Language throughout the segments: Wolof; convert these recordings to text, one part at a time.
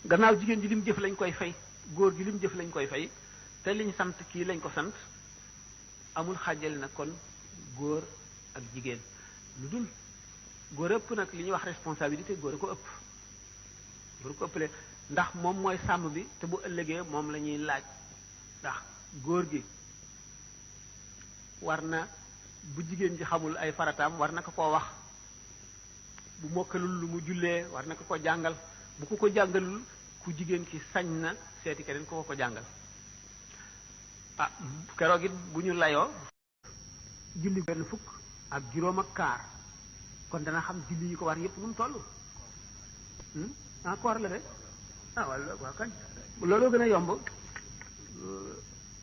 gannaaw jigéen ji lim jëf lañ koy fay góor gi lim jëf lañ koy fay te liñ sant kii lañ ko sant amul xàjjale nag kon góor ak jigéen lu dul góor ëpp nag li ñuy wax responsabilité góor a ko ëpp góor a ko ëppale ndax moom mooy sàmm bi te bu ëllëgee moom la ñuy laaj ndax góor gi war na bu jigéen ji xamul ay farataam war na ko koo wax bu mokkalul lu mu jullee war na ko ko jàngal bu ko ko jàngalul ku jigéen ki sañ na seeti keneen ko ko jàngal ah keroog it bu ñu layoo julli benn fukk ak juróom ak kaar kon dana xam julli yi ko war yépp nu mu toll koor la de waaw kañ looloo gën a yomb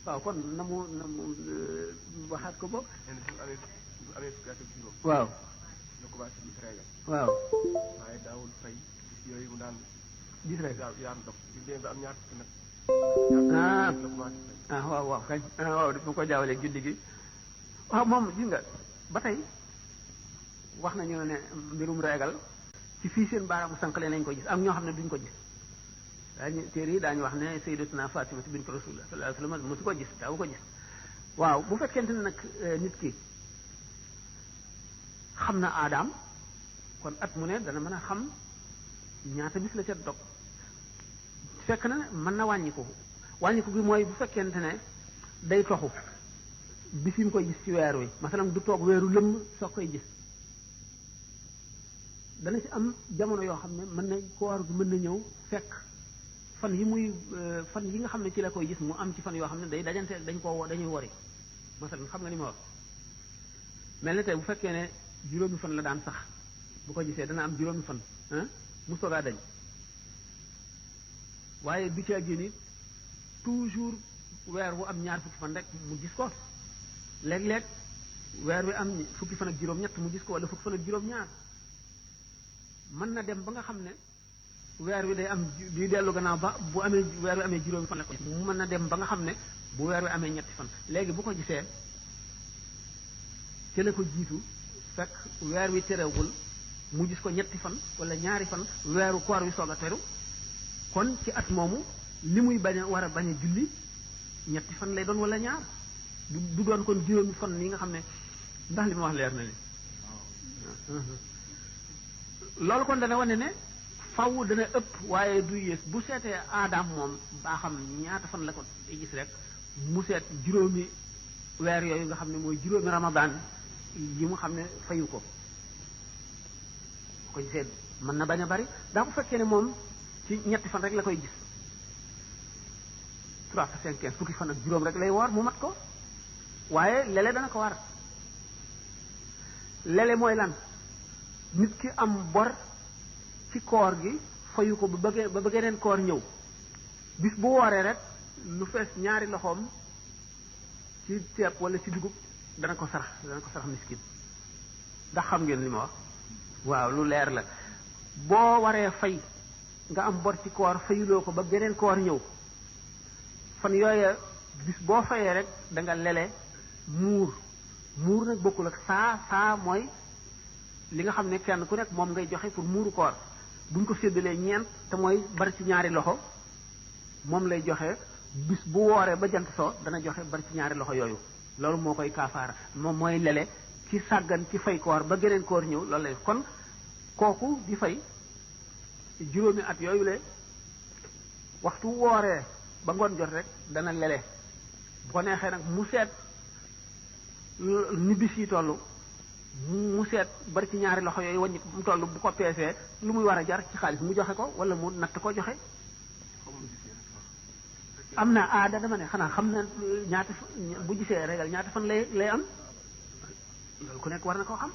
waaw kon na mu waxaat ko boog waaw waaw waaye daawul fay yooyu mu daan gis rek yaam dox bi ba am ñaar fukki nag waaw waaw kañ waaw daf ma ko jaawaleeg julli gi waaw moom gis nga ba tey wax nañu ne mbirum reegal ci fii seen baaraamu sànqale lañ ko gis am ñoo xam ne duñ ko gis daañu téere yi daañu wax ne sayyidatuna Fatima bint Rasulullah sallallahu alayhi wasallam mosu ko gis daawu ko gis waaw bu fekkente ne nag nit ki xam na aadaam kon at mu ne dana mën a xam ñaata bis la ca dog fekk na mën na wàññiku bi mooy bu fekkente ne day toxu bis yi mu koy gis ci weer wi masalan du toog weeru lëmm soo koy gis dana ci am jamono yoo xam ne mën na koor gi mën na ñëw fekk fan yi nga xam ne ci la koy gis mu am ci fan yoo xam ne day dajante dañuy wori masalan xam nga ni ma wax mel na tey bu fekkee ne juróomi fan la daan sax bu ko gisee dana am juróomi fan mu soogaa dañ waaye du ci génn toujours weer wu am ñaar fukki fan rek mu gis ko léeg-léeg weer wi am fukki fan ak juróom-ñett mu gis ko wala fukki fan ak juróom-ñaar mën na dem ba nga xam ne weer wi day am di dellu gannaaw ba bu amee weer wi amee juróomi fan la ko mu mën na dem ba nga xam ne bu weer wi amee ñetti fan léegi bu ko gisee ci la ko jiitu fekk weer wi terewul mu gis ko ñetti fan wala ñaari fan weeru koor wi soog a teru kon ci at moomu li muy war a bañ a julli ñetti fan lay doon wala ñaar du doon kon juróomi fan yi nga xam ne ndax li ma wax leer na ni loolu kon dana wane ne faw dana ëpp waaye du yées bu seetee aadaam moom baa xam ñaata fan la ko gis rek mu seet juróomi weer yooyu nga xam ne mooy juróomi ramadan yi mu xam ne fayu ko ko gisee mën na bañ a bari daa ko fekkee ne moom ci ñetti fan rek la koy gis 3 5 15 fukki fan ak juróom rek lay woor mu mat ko waaye lele dana ko war lele mooy lan nit ki am bor ci koor gi fayu ko ba geneen koor ñëw bis bu wooree rek lu fees ñaari loxoom ci ceeb wala ci dugub dana ko sarax miskin ndax xam ngeen li ma wax waaw lu leer la boo waree fay nga am bor ci koor fayuloo ko ba geneen koor ñëw fan yooya bis boo fayee rek da nga lele muur nag bokkul ak saa mooy li nga xam ne kenn ku nekk moom ngay joxe pour muuru koor buñ ko séddalee ñeent te mooy bari ci ñaari loxo moom lay joxe bis bu wooree ba jant soo dana joxe bari ci ñaari loxo yooyu loolu moo koy kaafaara moom mooy lele ci sàggan ci fay koor ba geneen koor ñëw loolu lay kon kooku di fay juróomi at yooyu le waxtu wooree ba ngoon jot rek dana lele bu ko neexee nag mu seet ni bis yi toll mu seet bari ci ñaari loxo yooyu wàññi mu toll bu ko peesee lu muy war a jar ci xaalis mu joxe ko wala mu natt ko joxe am na aada dama ne xanaa xam na ñaata bu gisee régal ñaata fan lay am loolu ku nekk war na koo xam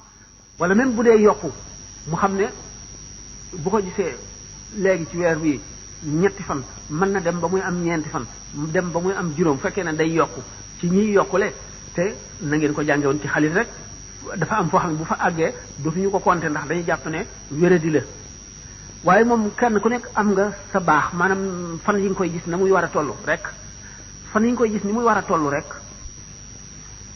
wala même bu dee yokku mu xam ne bu ko gisee léegi ci weer wi ñetti fan mën na dem ba muy am ñeenti fan dem ba muy am juróom fekkee ne day yokku ci ñiy yokkule te na ngeen ko jànge woon ci xaalis rek dafa am foo xam ne bu fa àggee dootuñu ko compter ndax dañuy jàpp ne wéradi la waaye moom kenn ku nekk am nga sa baax maanaam fan yi nga koy gis na muy war a toll rek fan yi nga koy gis ni muy war a toll rek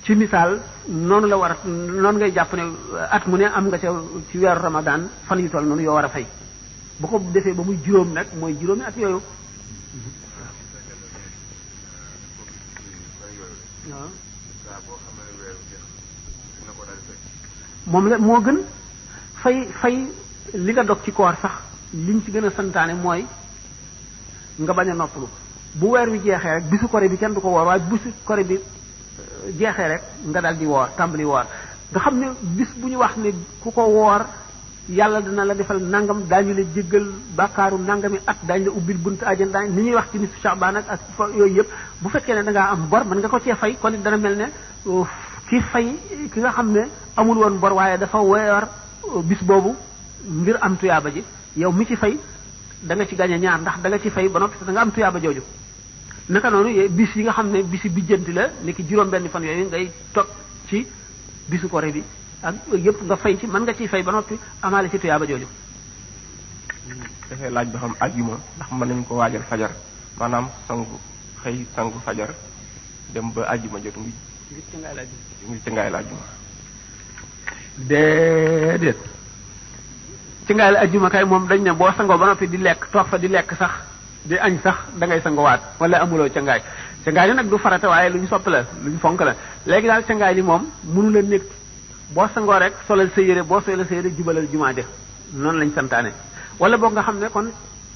ci misaal noonu la war a noonu ngay jàpp ne at mu ne am nga ca ci weeru Ramadan fan yu toll noonu yoo war a fay bu ko defee ba muy juróom nag mooy juróomi at yooyu. waaw moom la moo gën fay li nga dog ci koor sax liñ ci gën a santaane mooy nga bañ a noppalu bu weer wi jeexee rek bisu kore bi kenn du ko woor waaye bisu kore bi jeexee rek nga daal di woor tàmbali woor nga xam ne bis bu ñu wax ne ku ko woor yàlla dina la defal nangam daañu la jéggal bàkkaaru nangami at daañu la ubbil buntu àjjana daañu ni ñuy wax ci nisfu Sha'ban ak yooyu yëpp bu fekkee ne da ngaa am bor mën nga ko cee fay kon dana mel ne ki nga xam ne amul woon bor waaye dafa weer bis boobu ngir am tuyaaba ji yow mi ci fay da nga ci gañe ñaar ndax da nga ci fay ba noppi da nga am tuyaaba jooju naka noonu bis yi nga xam ne bisi bijjanti la ni ki juróom-benn fan yooyu ngay toog ci bisu kore bi ak yëpp nga fay ci mën nga ciy fay ba noppi amaale ci tuyaaba jooju. dafay laaj ba xam ajjuma ndax mën nañu ko waajal fajar maanaam sangu fajar dem ba ajjuma jot ngir ci ngaay la ajjuma. déedéet ci ngaay la ajjuma kay moom dañ ne boo sangoo ba noppi di lekk toog fa di lekk sax di añ sax da ngay sangowaat wala amuloo ca ngaay li nag du farata waaye lu ñu sopp la lu ñu fonk la léegi daal ca ngaay li moom mënu la nekk. boo sangoo rek solal sa yére boo solal sa yére jubalal jumaa ja noonu lañ santaane wala boog nga xam ne kon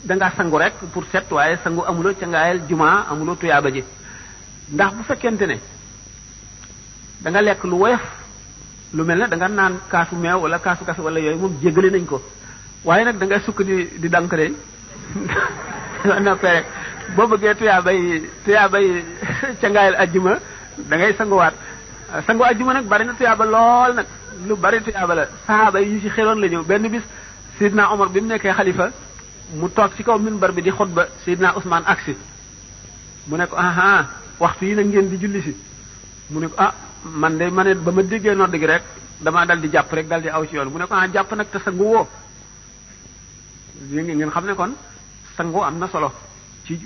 dangaa sangu rek pour set waaye sangu amuloo ca ngaayal jumaa amuloo tuyaaba ji ndax bu fekkente ne da nga lekk lu woyof lu mel ne da nga naan kaasu meew wala kaasu kafe wala yooyu moom jéggale nañ ko waaye nag da ngay sukk di dank de noppee rek boo bëggee tuyaabay ca ngaayal ajjuma da ngay sanguwaat sangu ajjuma nag bari na tuyaaba lool nag lu bari tuyaaba la sahaaba yi ci xeloon la ñëw benn bis Seydina Omar bi mu nekkee xalifa mu toog ci kaw minbar bi di xutba Seydina Ousmane agsi mu ne ko waxtu yi nag ngeen di julli si mu ne ko man de ma ne ba ma déggee nodd gi rek damaa dal di jàpp rek dal di aw ci yoon mu ne ko jàpp nag te sangu woo ngeen xam ne kon sangu am na solo ci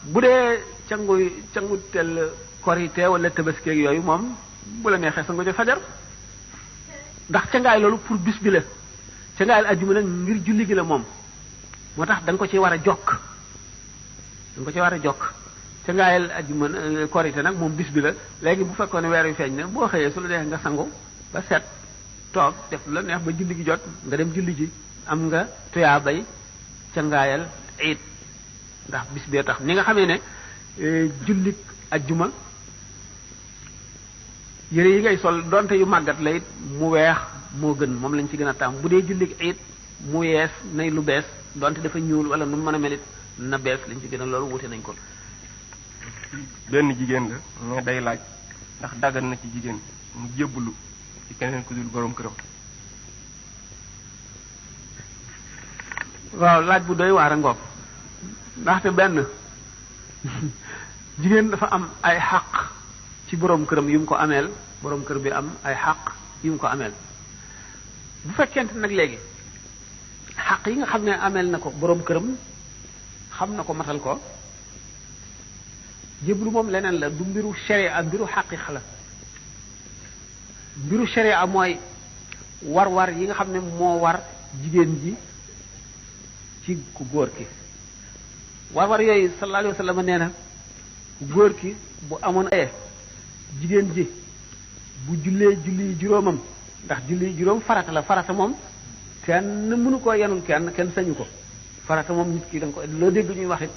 bu dee cangu tel korite wala tabaski yooyu moom bu la neexee sangu jo fajar ndax cangaay loolu pour bis bi la cangaayal ajjuma nag ngir julli gi la moom moo tax da nga ko ci war a jokk cangaayal ajjuma korite nag moom bis bi la léegi bu fekkoon ne weer wi feeñ na boo xëyee su la neexee nga sangu ba set toog def lu la neex ba julli gi jot nga dem julli ji am nga tuyaa bay cangaayal iid ndax bis bee tax ni nga xamee ne julli ajjuma yére yi ngay sol donte yu màggat la it mu weex moo gën moom lañ ci gën a taam bu dee julli it mu yees nay lu bees donte dafa ñuul wala nu mën a melit na bees lañ ci gën a loolu wute nañ ko. benn jigéen la mais day laaj ndax daggan na ci jigéen mu jébbalu ci keneen ku dul borom këram. waaw laaj bu doy waar a ngoog ndaxte benn jigéen dafa am ay xaq ci borom këram yu mu ko ameel borom kër bi am ay xaq yu mu ko ameel bu fekkente nag léegi xaq yi nga xam ne ameel na ko borom këram xam na ko matal ko jébbalu moom leneen la du mbiru sharia mbiru xaqiqa la mbiru sharia mooy war-war yi nga xam ne moo war jigéen ji ci ku góor ki war-war yooyu sallallahu alayhi wa sallam nee na ku góor ki bu amoon jigéen ji bu jullee julli juróomam ndax julli juróom farata la farata moom kenn mënu koo yenul kenn sañu ko farata moom nit ki da nga ko loo dégg ñuy wax it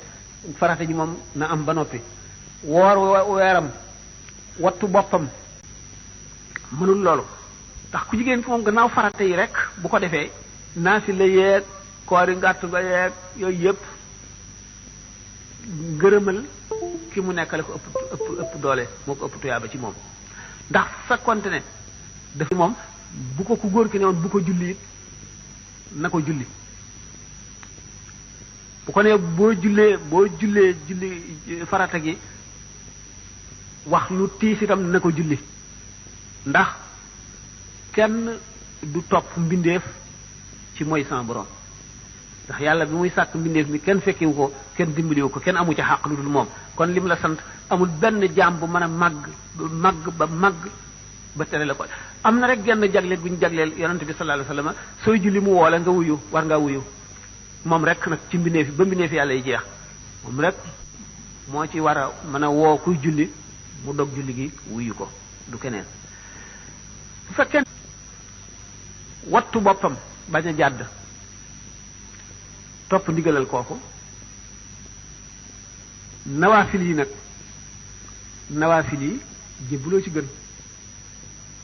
farata ji moom na am ba noppi woor weeram wattu boppam mënul loolu ndax ku jigéen ki moom gannaaw farata yi rek bu ko defee naafila yeeg koori ngàtt ba yeeg yooyu yëpp ngërëmal ki mu nekkale ko ëpp doole moo ko ëpp tuyaaba ci moom ndax fekkonte ne dafa moom bu ko ku góor ki ne woon bu ko julli it na ko julli bu ko ne boo jullee julli farata gi wax lu tiis itam na ko julli ndax kenn du topp mbindeef ci mooy sans borom ndax yàlla bi muy sàkk mbindeef mi kenn fekkiwu ko kenn dimbaliwu ko kenn amu ci xàq lu dul moom kon lim la sant amul benn jaam bu mën a màgg ba tere la ko am na rek genn jagleel bu ñu jagleel yonent bi sallallahu alayhi wasallam sooy julli mu woole nga wuyu war ngaa wuyu moom rek nag ci mbindeef ba mbindeef yàlla yi jeex moom rek moo ci war a mën a woo kuy julli mu dog julli gi wuyu ko du keneen bu fekkee wattu boppam bañ a jàdd topp ndigalal kooku nawaafil yi jébbuloo ci gën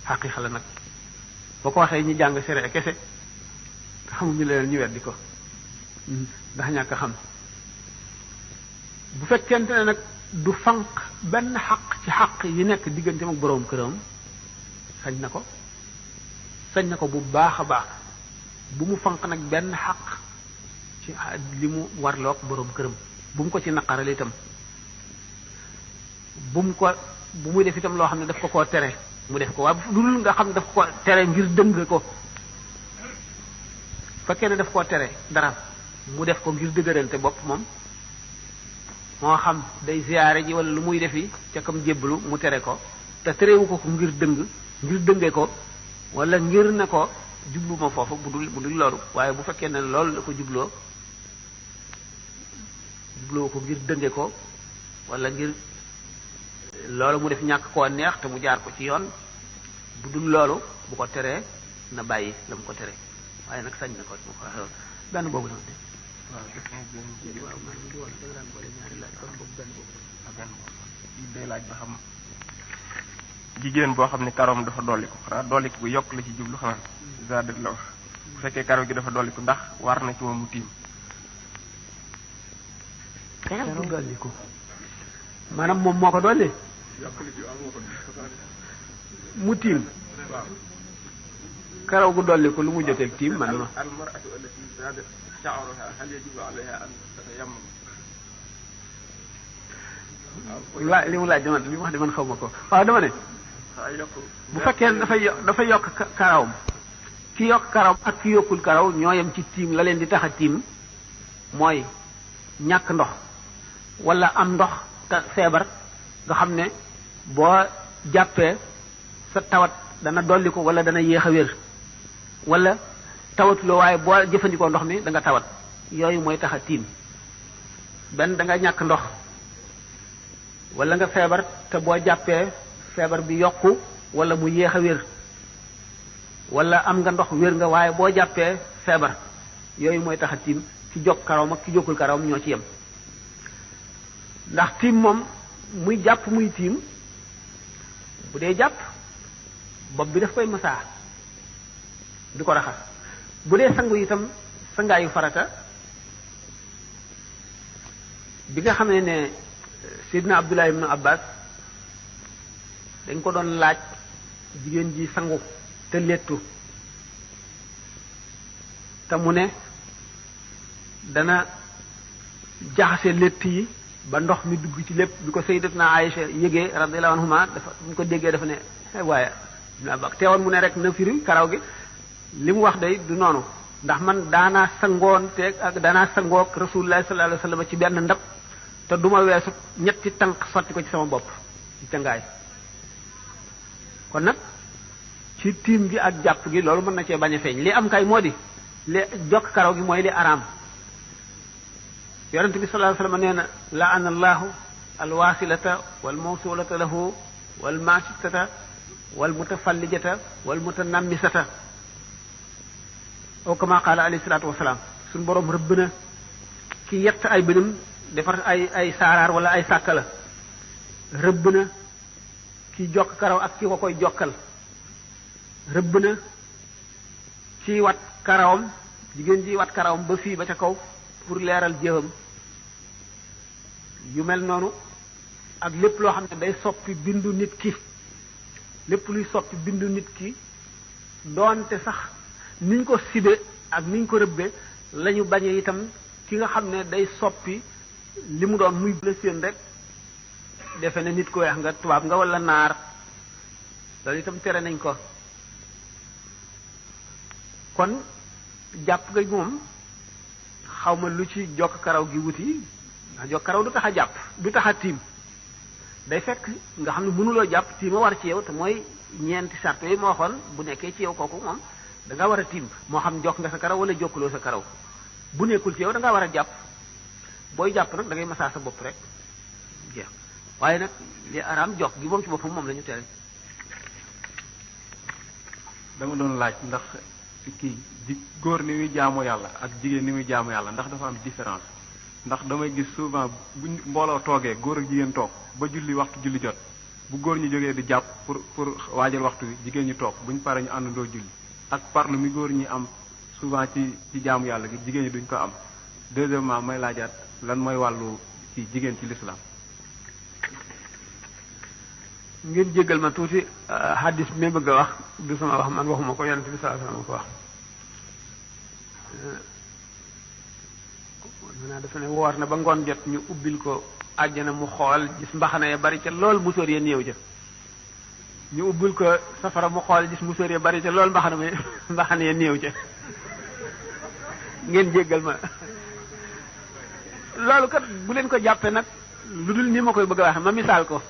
xaqiiqa la nag boo ko waxee ñi jàng sere kese te xamuñu leen ñu weddi ko ndax ñàkk xam bu fekkente ne nag du fanq benn xaq ci xaq yi nekk diggante ak boroom këram sañ na ko bu baax a baax bu mu fanq nag benn xaq ci li mu warloog boroom këram bu mu ko ci naqaral itam bu muy def itam loo xam ne daf ko koo tere mu def ko waaye lu dul nga xam ne daf ko tere ngir dëng ko fekkee ne daf koo tere dara mu def ko ngir dëgërante bopp moom moo xam day ziyaare ji wala lu muy defi ca kam jébbalu mu tere ko te terewu ko ngir dënge ko wala ngir ne ko jublu ma foofu bu dul loolu waaye bu fekkee ne loolu la ko jubloo ko ngir dënge ko wala ngir loolu mu def ñàkk koo neex te mu jaar ko ci yoon bu dul loolu bu ko teree na bàyyi la mu ko tere waaye nag sañ na ko mu ko waxee woon benn boobu la day laaj ba xam jigéen boo xam ne karoom dafa dolliku xanaa dolliku bu yokk la ci jublu xanaa zadet la wax bu fekkee karaw gi dafa dolliku ndax war na ci moom mu tiim karaw dolliku maanaam moom moo ko dolli mu tiim karaw gu dolliku lu mu joteeg tiim man ma li mu laaj li mu wax de man xaw ma ko waaw dama ne bu fekkee dafa yokk karawam ki yokk karaw ak ki yokkul karaw ñoo yem ci tiim la leen di tax a tiim mooy ñàkk ndox wala am ndox te feebar nga xam ne boo jàppee sa tawat dana dolli ko wala dana yéex a wér wala tawatuloo waaye boo jëfandikoo ndox mi da nga tawat yooyu mooy tax a tiim benn da nga ñàkk ndox wala nga feebar te boo jàppee feebar bi yokku wala mu yéex a wér wala am nga ndox wér nga waaye boo jàppee feebar yooyu mooy tax a tiim ki jokk karawam ak ki jokkul karawam ñoo ci yem ndax tiim moom muy jàpp muy tiim bu dee jàpp bopp bi daf koy masaa di ko raxas bu dee sangu itam sangaayu farata bi nga xam ne Seydina Abdullah ibn Abbas dañ ko doon laaj jigéen ji sangu te lettu te mu ne dana jaxase lett yi ba ndox mi dugg ci lépp bi ko Sayyidatuna Aïcha yëgee radiyallahu anhuma dafa bu ko déggee dafa ne waaye ibn Abbas teewoon mu ne rek na firi karaw gi li mu wax day du noonu ndax man daanaa sangoon teeg ak daanaa sangoog Rasulullah sallallahu alayhi wasallam ci benn ndab te duma weesu ñetti tànk sotti ko ci sama bopp ci cangaay kon nag ci tiim gi ak jàpp gi loolu mën na cee bañ a feeñ li am kay moo di li jokk karaw gi mooy li araam yonente bi sallallahu alayhi wasallam nee na la'ana allahu alwasilata wal mawsulata lahu wal masitata wal mutafallijata wal mutanammisata aw kama qala alayhi salatu wasalaam suñu boroom rëbb na ki yett ay bënam defar ay saaraar wala ay sàkkala rëbb na ki jokk karaw ak ki ko koy jokkal rëbb na ki wat karawam jigéen ji wat karawam ba fii ba ca kaw pour leeral jëfam yu mel noonu ak lépp loo xam ne day soppi bindu nit ki lépp luy soppi bindu nit ki doonte sax niñ ko sibe ak niñ ko rëbbe lañu bañe itam ki nga xam ne day soppi li mu doon muy la seen rek defe ne nit ko weex nga tubaab nga wala naar loolu itam tere nañ ko kon jàpp nga moom xaw ma lu ci jokk karaw gi wuti ndax jokk karaw du tax a jàpp du tax a tiim day fekk nga xam ne mënuloo jàpp tiima war ci yow te mooy ñeenti sart yooyu moo waxoon bu nekkee ci yow kooku moom da nga war a tiim moo xam jokk nga sa karaw wala jokkuloo sa karaw bu nekkul ci yow da ngaa war a jàpp booy jàpp nag da ngay masaa sa bopp rek jeex waaye nag li araam jox gi moom ci boppam moom la ñu tere. dama doon laaj ndax góor ni muy jaamu yàlla ak jigéen ni muy jaamu yàlla ndax dafa am différence ndax damay gis souvent buñ mbooloo toogee góor ak jigéen toog ba julli waxtu julli jot bu góor ñu jógee di jàpp pour waajal waxtu wi jigéen ñi toog buñ paree ñu àndandoo julli ak parle mi góor ñi am souvent ci jaamu yàlla gi jigéen ñi duñ ko am. deuxièmement may laajaat lan mooy wàllu ci jigéen ci l'islam. ngeen jéggal ma tuuti hadis bi may bëgg a wax du sama wax man waxuma ko yonent bi sallallahu alayhi wasallam ko wax maanaam dafa ne woor na ba ngoon jot ñu ubbil ko àjjana mu xool gis mbaxana ya bari ca lool musóor ya néew ja ñu ubbil ko safara mu xool gis musóor ya bari ca lool mbaxana ya néew ca ngeen jéggal ma loolu kat bu leen ko jàppee nag lu dul ni ma koy bëgg a waxe ma misaal ko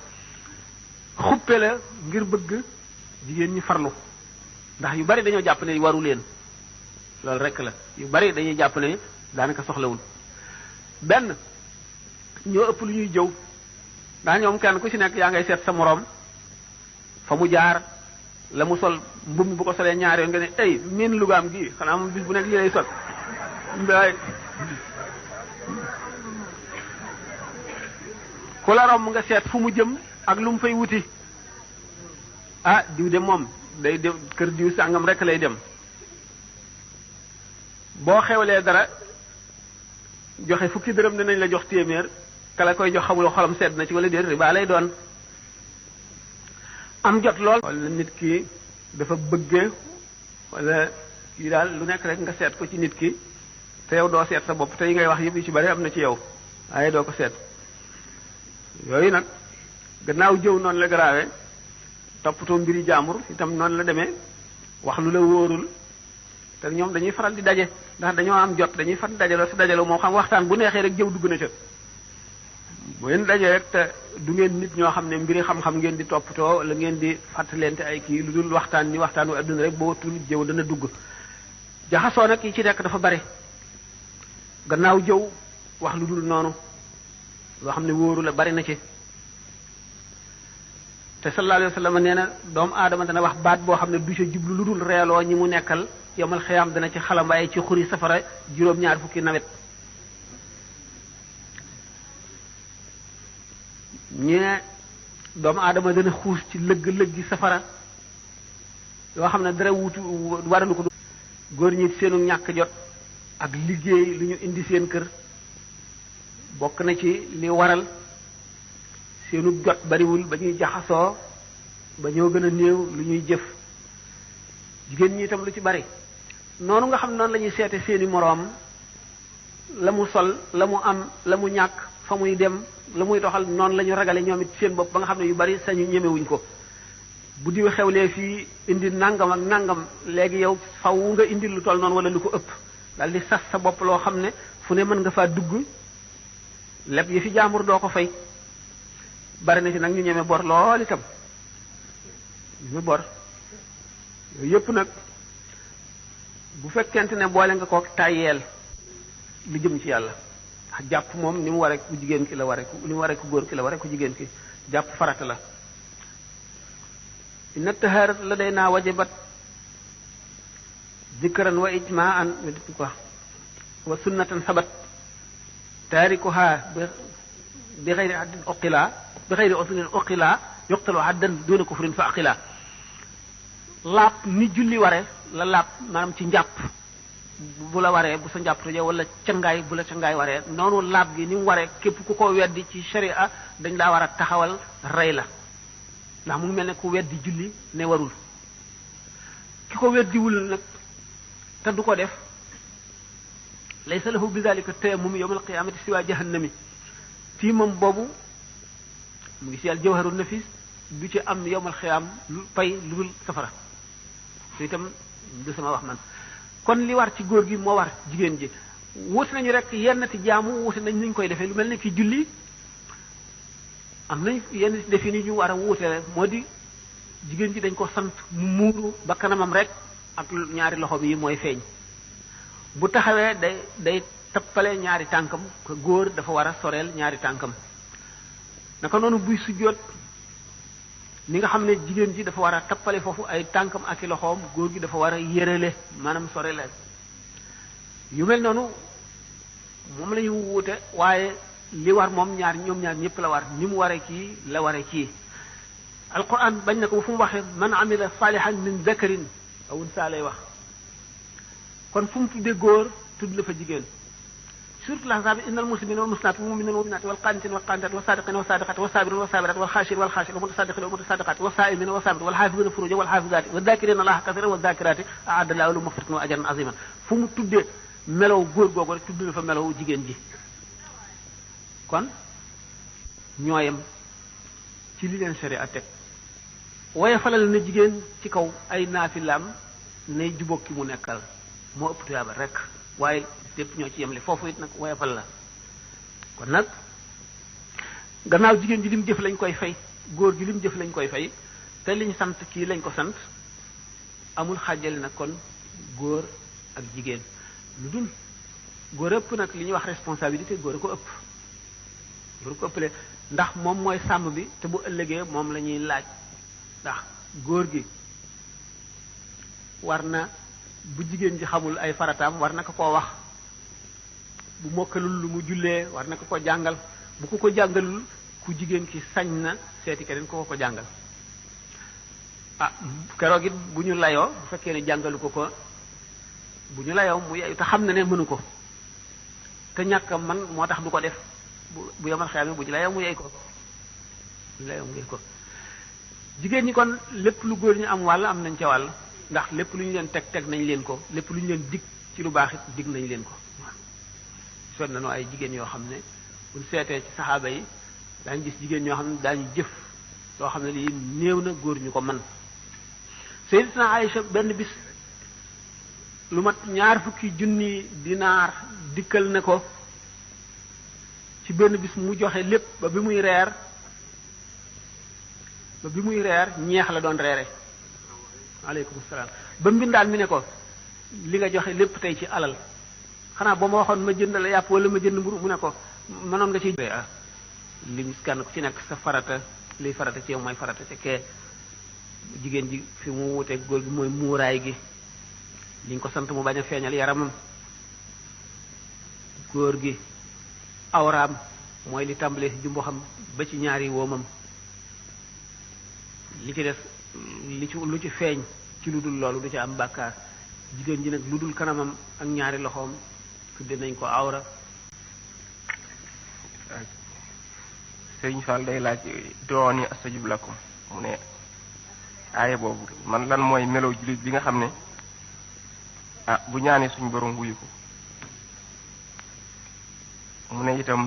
xuppe la ngir bëgg jigéen ñi farlu ndax yu bari dañoo jàpp ne waru leen loolu rek la yu bari dañuy jàpp ne daanaka soxlawul benn ñoo ëpp lu ñuy jëw ndax ñoom kenn ku ci nekk yaa ngay seet sa moroom fa mu jaar la mu sol mbubb bu ko solee ñaari yoon nga ne ay miin lugaam gi xanaa moom bis bu nekk li lay sol ku la romb nga seet fu mu jëm ak lu mu fay wuti ah diw de moom day dem kër diw sàngam rek lay dem boo xewlee dara joxe fukki dërëm dinañ la jox téeméer kala koy jox xamuloo xolam sedd na ci wala déet riba lay doon am jot lool wala nit ki dafa bëggee wala kii daal lu nekk rek nga seet ko ci nit ki te yow doo seet sa bopp te yi ngay wax yëpp yu ci bari am na ci yow waaye doo ko seet yooyu nag gannaaw jëw noonu la garaawe toppatoo mbiri jaambur itam noonu la demee wax lu la wóorul te ñoom dañuy faral di daje ndax dañoo am jot dañuy faral di dajaloo si dajaloo moom xam waxtaan bu neexee rek jëw dugg na ca bu ngeen dajee rek te du ngeen nit ñoo xam ne mbiri xam-xam ngeen di toppatoo la ngeen di fàttalente ay kii lu dul waxtaan ni waxtaanu adduna rek boo tul jëw dana dugg jaxasoo nag yi ci nekk dafa bare gannaaw jëw wax lu dul noonu loo xam ne wóoru la bari na ci te sallallahu alayhi wa sallam nee na doomu aadama dana wax baat boo xam ne du ca jublu lu dul reeloo ñi mu nekkal yomal xiyaam dana ci xalambaay ci xuri safara juróom-ñaar fukki nawet ñee doomu aadama dana xuus ci lëgg-lëggi safara yoo xam ne dara wutu waralu ko góor ñi seenu ñàkk jot ak liggéey lu ñu indi seen kër bokk na ci li waral seenu jot bariwul ba ñuy jaxasoo ba ñoo gën a néew lu ñuy jëf jigéen ñi itam lu ci bari noonu nga xam noonu la ñuy seete seeni moroom la mu sol la mu am la mu ñàkk fa muy dem la muy doxal noonu la ñu ragale ñoom it seen bopp ba nga xam ne yu bari sañu ñemewuñ ko bu diw xewlee fii indi nangam ak nangam léegi yow faw nga indi lu toll noonu wala lu ko ëpp dal di sas sa bopp loo xam ne fu ne mën nga faa dugg leb yi fi jaambur doo ko fay bari na ci nag ñu ñeme bor lool itam ñeme bor yooyu yëpp nag bu fekkente ne boole nga ko tàyyeel lu jëm ci yàlla ndax jàpp moom ni mu waree ku jigéen ki la waree ku ni mu waree ku góor ki la waree ku jigéen ki jàpp farata la inna taharat la day naa wajibat zikran wa ijmaan ko wa sunnatan sabat taarikuha bi xayri haddin uqila bi xayri usulin uqila yuqtalu haddan duna kufrin fa aqila laab ni julli ware la laab maanaam ci njàpp bu la waree bu sa njàpp tojee wala cangaay bu la cangaay waree noonu laab gi ni mu waree képp ku ko weddi ci sharia dañ laa war a taxawal rey la ndax mu ngi mel ne ku weddi julli ne warul ki ko weddiwul nag te du ko def laysa lahu bi zalika tayammum yawm al-qiyamati siwa jahannami fii moom boobu mu ngi ci al jawharun nafis du ci am yawm al-qiyam lu pay lu dul safara te itam du sama wax man kon li war ci góor gi moo war jigéen ji wuute nañu rek yenn ti jaamu wuute nañ nuñ koy defee lu mel ne ki julli am nañ yenn defi ni ñu war a wuute moo di jigéen ji dañ ko sant mu muuru ba kanamam rek ak ñaari loxo yi mooy feeñ bu taxawee day tappale ñaari tànkam ko góor dafa war a soreel ñaari tànkam naka noonu buy sujjóot ni nga xam ne jigéen ji dafa war a tappale foofu ay tànkam ak i loxoom góor gi dafa war a yërale maanaam sorele yu mel noonu moom la ñu wuute waaye li war moom ñoom ñaar ñëpp la war ni mu waree kii la waree kii alquran bañ na ko ba fu mu waxee man amila salihan min zakarin aw unsa lay wax kon fu mu tuddee góor tudd la fa jigéen surtout l'ahzab innal muslimina wal muslimat wal mu'minina wal mu'minat wal qanitina wal qanitat was sadiqina was sadiqat was sabirina was sabirat wal khashirina wal khashirat wal mutasaddiqina wal mutasaddaqat was sa'imina was sabirina wal hafizina furujahum wal hafizati wad dhakirina allaha kathiran waz zakirati a'adda lahu lahum maghfiratan wa ajran aziman fu mu tuddee melow góor googu rek tudd la fa melow jigéen ji kon ñooyam ci li leen sharia teg waaye falal na jigéen ci kaw ay naafilaam nay jubóog ki mu nekkal moo ëpp tuyaaba rek waaye lépp ñoo ci yemle foofu it nag waaye fal la kon nag gannaaw jigéen ji lim jëf lañ koy fay góor gi lim jëf lañ koy fay te liñ sant kii lañ ko sant amul xàjjale nag kon góor ak jigéen lu dul góor ëpp nag li ñuy wax responsabilité góor a ko ëpp góor a ko ëppale ndax moom mooy sàmm bi te bu ëllëgee moom la ñuy laaj ndax góor gi war na bu jigéen ji xamul ay farataam war na ko koo wax bu mokkalul lu mu jullee war na ko jàngal bu ko jàngalul ku jigéen ki sañ na seeti keneen ko jàngal keroog it bu ñu layoo bu fekkee ne jàngalu ko bu ñu layoo mu yeyu te xam na ne mënu ko te ñàkk man moo tax du ko def bu yomal xeame bu ñu layoo mu yey ko bu ñu layoo mu yey ko jigéen ñi kon lépp lu góor ñu am wàll am nañ ca wàll ndax lépp lu ñu leen teg nañ leen ko lépp lu ñu leen dig ci lu baax it dig nañ leen ko son nañu ay jigéen yoo xam ne buñ seetee ci saxaaba yi daañu gis jigéen ñoo xam ne daañu jëf loo xam ne lii néew na góor ñu ko mën Sayyidatuna Aïcha benn bis lu mat 20 junni dinaar dikkal na ko ci benn bis mu joxe lépp ba bi muy reer ñeex la doon reere aleykum salaam ba mbindaan mi ne ko li nga joxe lépp tey ci alal xanaa ba ma waxoon ma jënd la yàpp wala ma jënd mburu mu ne ko mënoon nga ci li kenn ku ci nekk sa farata liy farata ci yow mooy farata te kee jigéen ji fi mu wutee góor gi mooy muuraay gi liñ ko sant mu bañ a feeñal yaramam góor gi awraam mooy li tàmbalee ci jumbo xam ba ci ñaari woomam li ci des lu ci feeñ ci lu dul loolu du ci am bàkkaar jigéen ji nag lu dul kanamam ak ñaari loxoom tudde nañ ko awra. Sëriñ Fall day laaj dooni astajib lakum mu ne aaye boobu man lan mooy melow jullit bi nga xam ne bu ñaanee suñu borom wuyu ko mu ne itam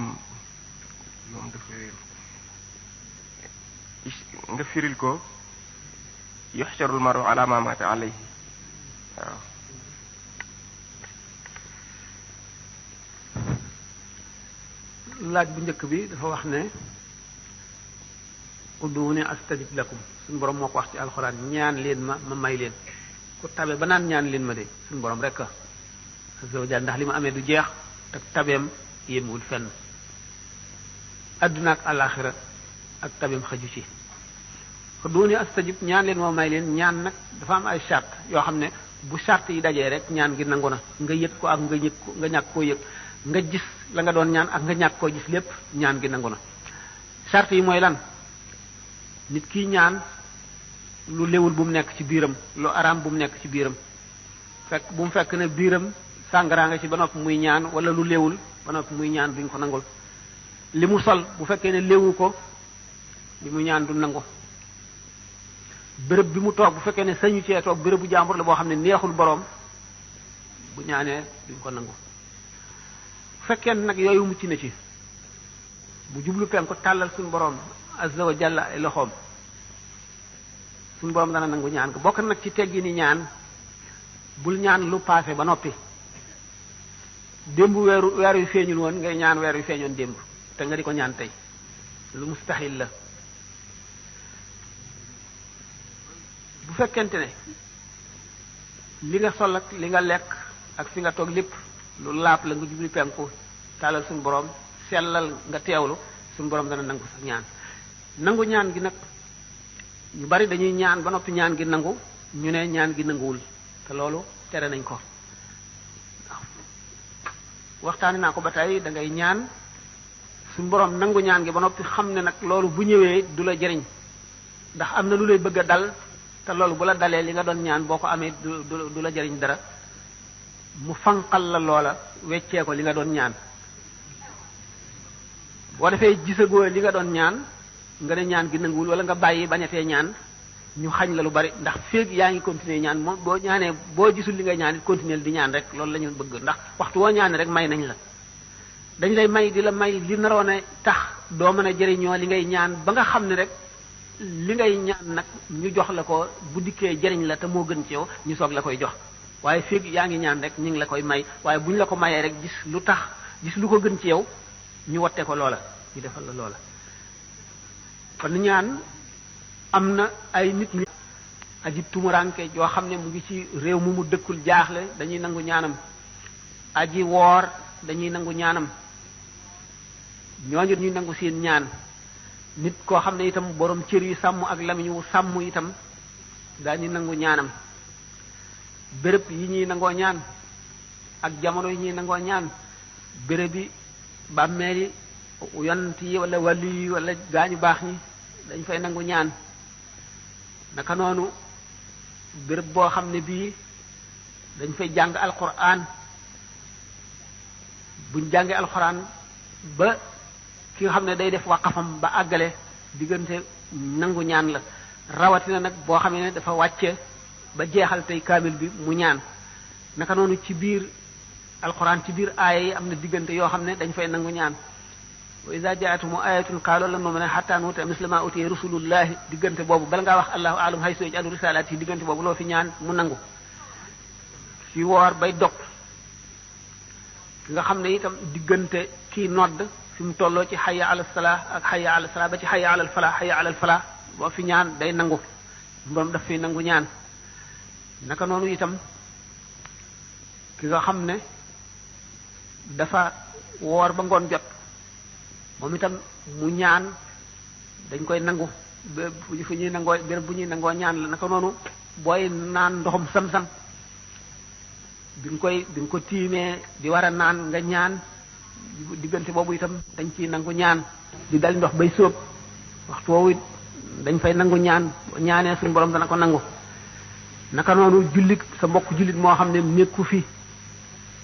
moom dafa nga firil ko yuxsharul maru ala ma mata alayhi waaw laaj bu njëkk bi dafa wax ne ud'uuni astajib lakum suñu borom moo ko wax ci alxuraan ñaan leen ma may leen ku tabe ba naan ñaan leen ma de suñu borom rek azza wa jalla ndax li ma amee du jeex te tabeem yéemewul fenn adduna ak alaxira ak tabeem xaju ci ud'uuni astajib ñaan leen ma may leen ñaan nag dafa am ay charte yoo xam ne bu charte yi dajee rek ñaan gi nangu na nga yëg ko ak nga ñàkk koo yëg nga gis la nga doon ñaan ak nga ñàkk koo gis lépp ñaan gi nangu na charte yi mooy lan nit ki ñaan lu léwul bu mu nekk ci biiram lu araam bu mu nekk ci biiram bu mu fekk ne biiram sàngaraa nga ci ba noppi muy ñaan wala lu léwul ba noppi muy ñaan duñ ko nangul li mu sol bu fekkee ne léwu ko li mu ñaan du nangu béréb bi mu toog bu fekkee ne sañu cee toog béréb bu jàmbur la boo xam ne neexul boroom bu ñaanee duñ ko nangu bu fekkee nag yooyu mucc na ci bu jublu penku tàllal suñu boroom azza wa jalla ay loxoom suñu boroom dana nangu ñaan ko bokk nag ci teggi ni ñaan bul ñaan lu paase ba noppi démb weer yu feeñul woon ngay ñaan weer yu feeñoon démb te nga di ko ñaan tey lu mustahil la bu fekkente ne li nga sol ak li nga lekk ak fi nga toog lépp lu laap la nga jubli penku taalal suñu borom sellal nga teewlu suñu borom dana nangu sa ñaan. nangu ñaan gi nag ñu bari dañuy ñaan ba noppi ñaan gi nangu ñu ne ñaan gi nanguwul te loolu tere nañ ko waxtaani naa ko ba tey da ngay ñaan suñu borom nangu ñaan gi ba noppi xam ne nag loolu bu ñëwee du la jëriñ ndax am na lu lay bëgg a dal te loolu bu la dalee li nga doon ñaan boo ko amee du la jëriñ dara mu fanqal la loola weccee ko li nga doon ñaan boo defee gisagoo li nga doon ñaan nga ne ñaan gi nanguwul wala nga bàyyi bañatee ñaan ñu xañ la lu bari ndax féeg yaa ngi continuer ñaan moom boo ñaanee boo gisul li ngay ñaan it continuer di ñaan rek loolu la ñu bëgg ndax waxtu woo ñaan rek may nañ la dañ lay may di la may li naroon a tax doo mën a jëriñoo li ngay ñaan ba nga xam ne rek li ngay ñaan nag ñu jox la ko bu dikkee jëriñ la te moo gën ci yow ñu soog la koy jox waaye féeg yaa ngi ñaan rek ñu ngi la koy may waaye bu ñu la ko mayee rek gis lu ko gën ci yow ñu watte ko loola ñu defal la loola kon ñaan am na ay nit ñi aji tumuranke yoo xam ne mu ngi ci réew mu dëkkul jaaxle dañuy nangu ñaanam aji woor dañuy nangu ñaanam ñooñu ñuy nangu seen ñaan nit koo xam ne itam borom cër yu sàmm ak lamiñ wu sàmm itam daañu nangu ñaanam béréb yi ñuy nangoo ñaan ak jamono yi ñuy nangoo ñaan béréb yi bàmmeel yi yonent yi wala wàllu yi wala gaañu baax ñi dañ fay nangu ñaan naka noonu béréb boo xam ne bii dañ fay jàng alquran buñ jàngee alquran ba ki nga xam ne day def waqafam ba àggale diggante nangu ñaan la rawatina nag boo xam ne dafa wàcce ba jeexal tey kaamil bi mu ñaan naka noonu ci biir alquran ci biir aaya yi am na diggante yoo xam ne dañ fay nangu ñaan wa iza ja'atuhum ayatun qalu lan nu'mina hatta nu'ta misla ma utiya rusulullahi diggante boobu bala ngaa wax allahu a'lam haythu yaj'alu risalati diggante boobu loo fi ñaan mu nangu ci woor bay dog ki nga xam ne itam diggante kii nodd fi mu tolloo ci hayya ala salah ak hayya ala salah ba ci hayya ala falah hayya ala falah boo fi ñaan day nangu mboom daf fi nangu ñaan naka noonu itam ki nga xam ne dafa woor ba ngoon jot moom itam mu ñaan dañ koy nangu fu ñuy nangoo béréb bu ñuy nangoo ñaan la naka noonu booy naan ndoxum sam-sam bi nga ko tiimee di war a naan nga ñaan diggante boobu itam dañ ciy nangu ñaan di dal ndox bay sóob waxtu woowu dañ fay nangu ñaan ñaanee suñu borom dana ko nangu naka noonu jullit sa mbokk jullit moo xam ne nekku fi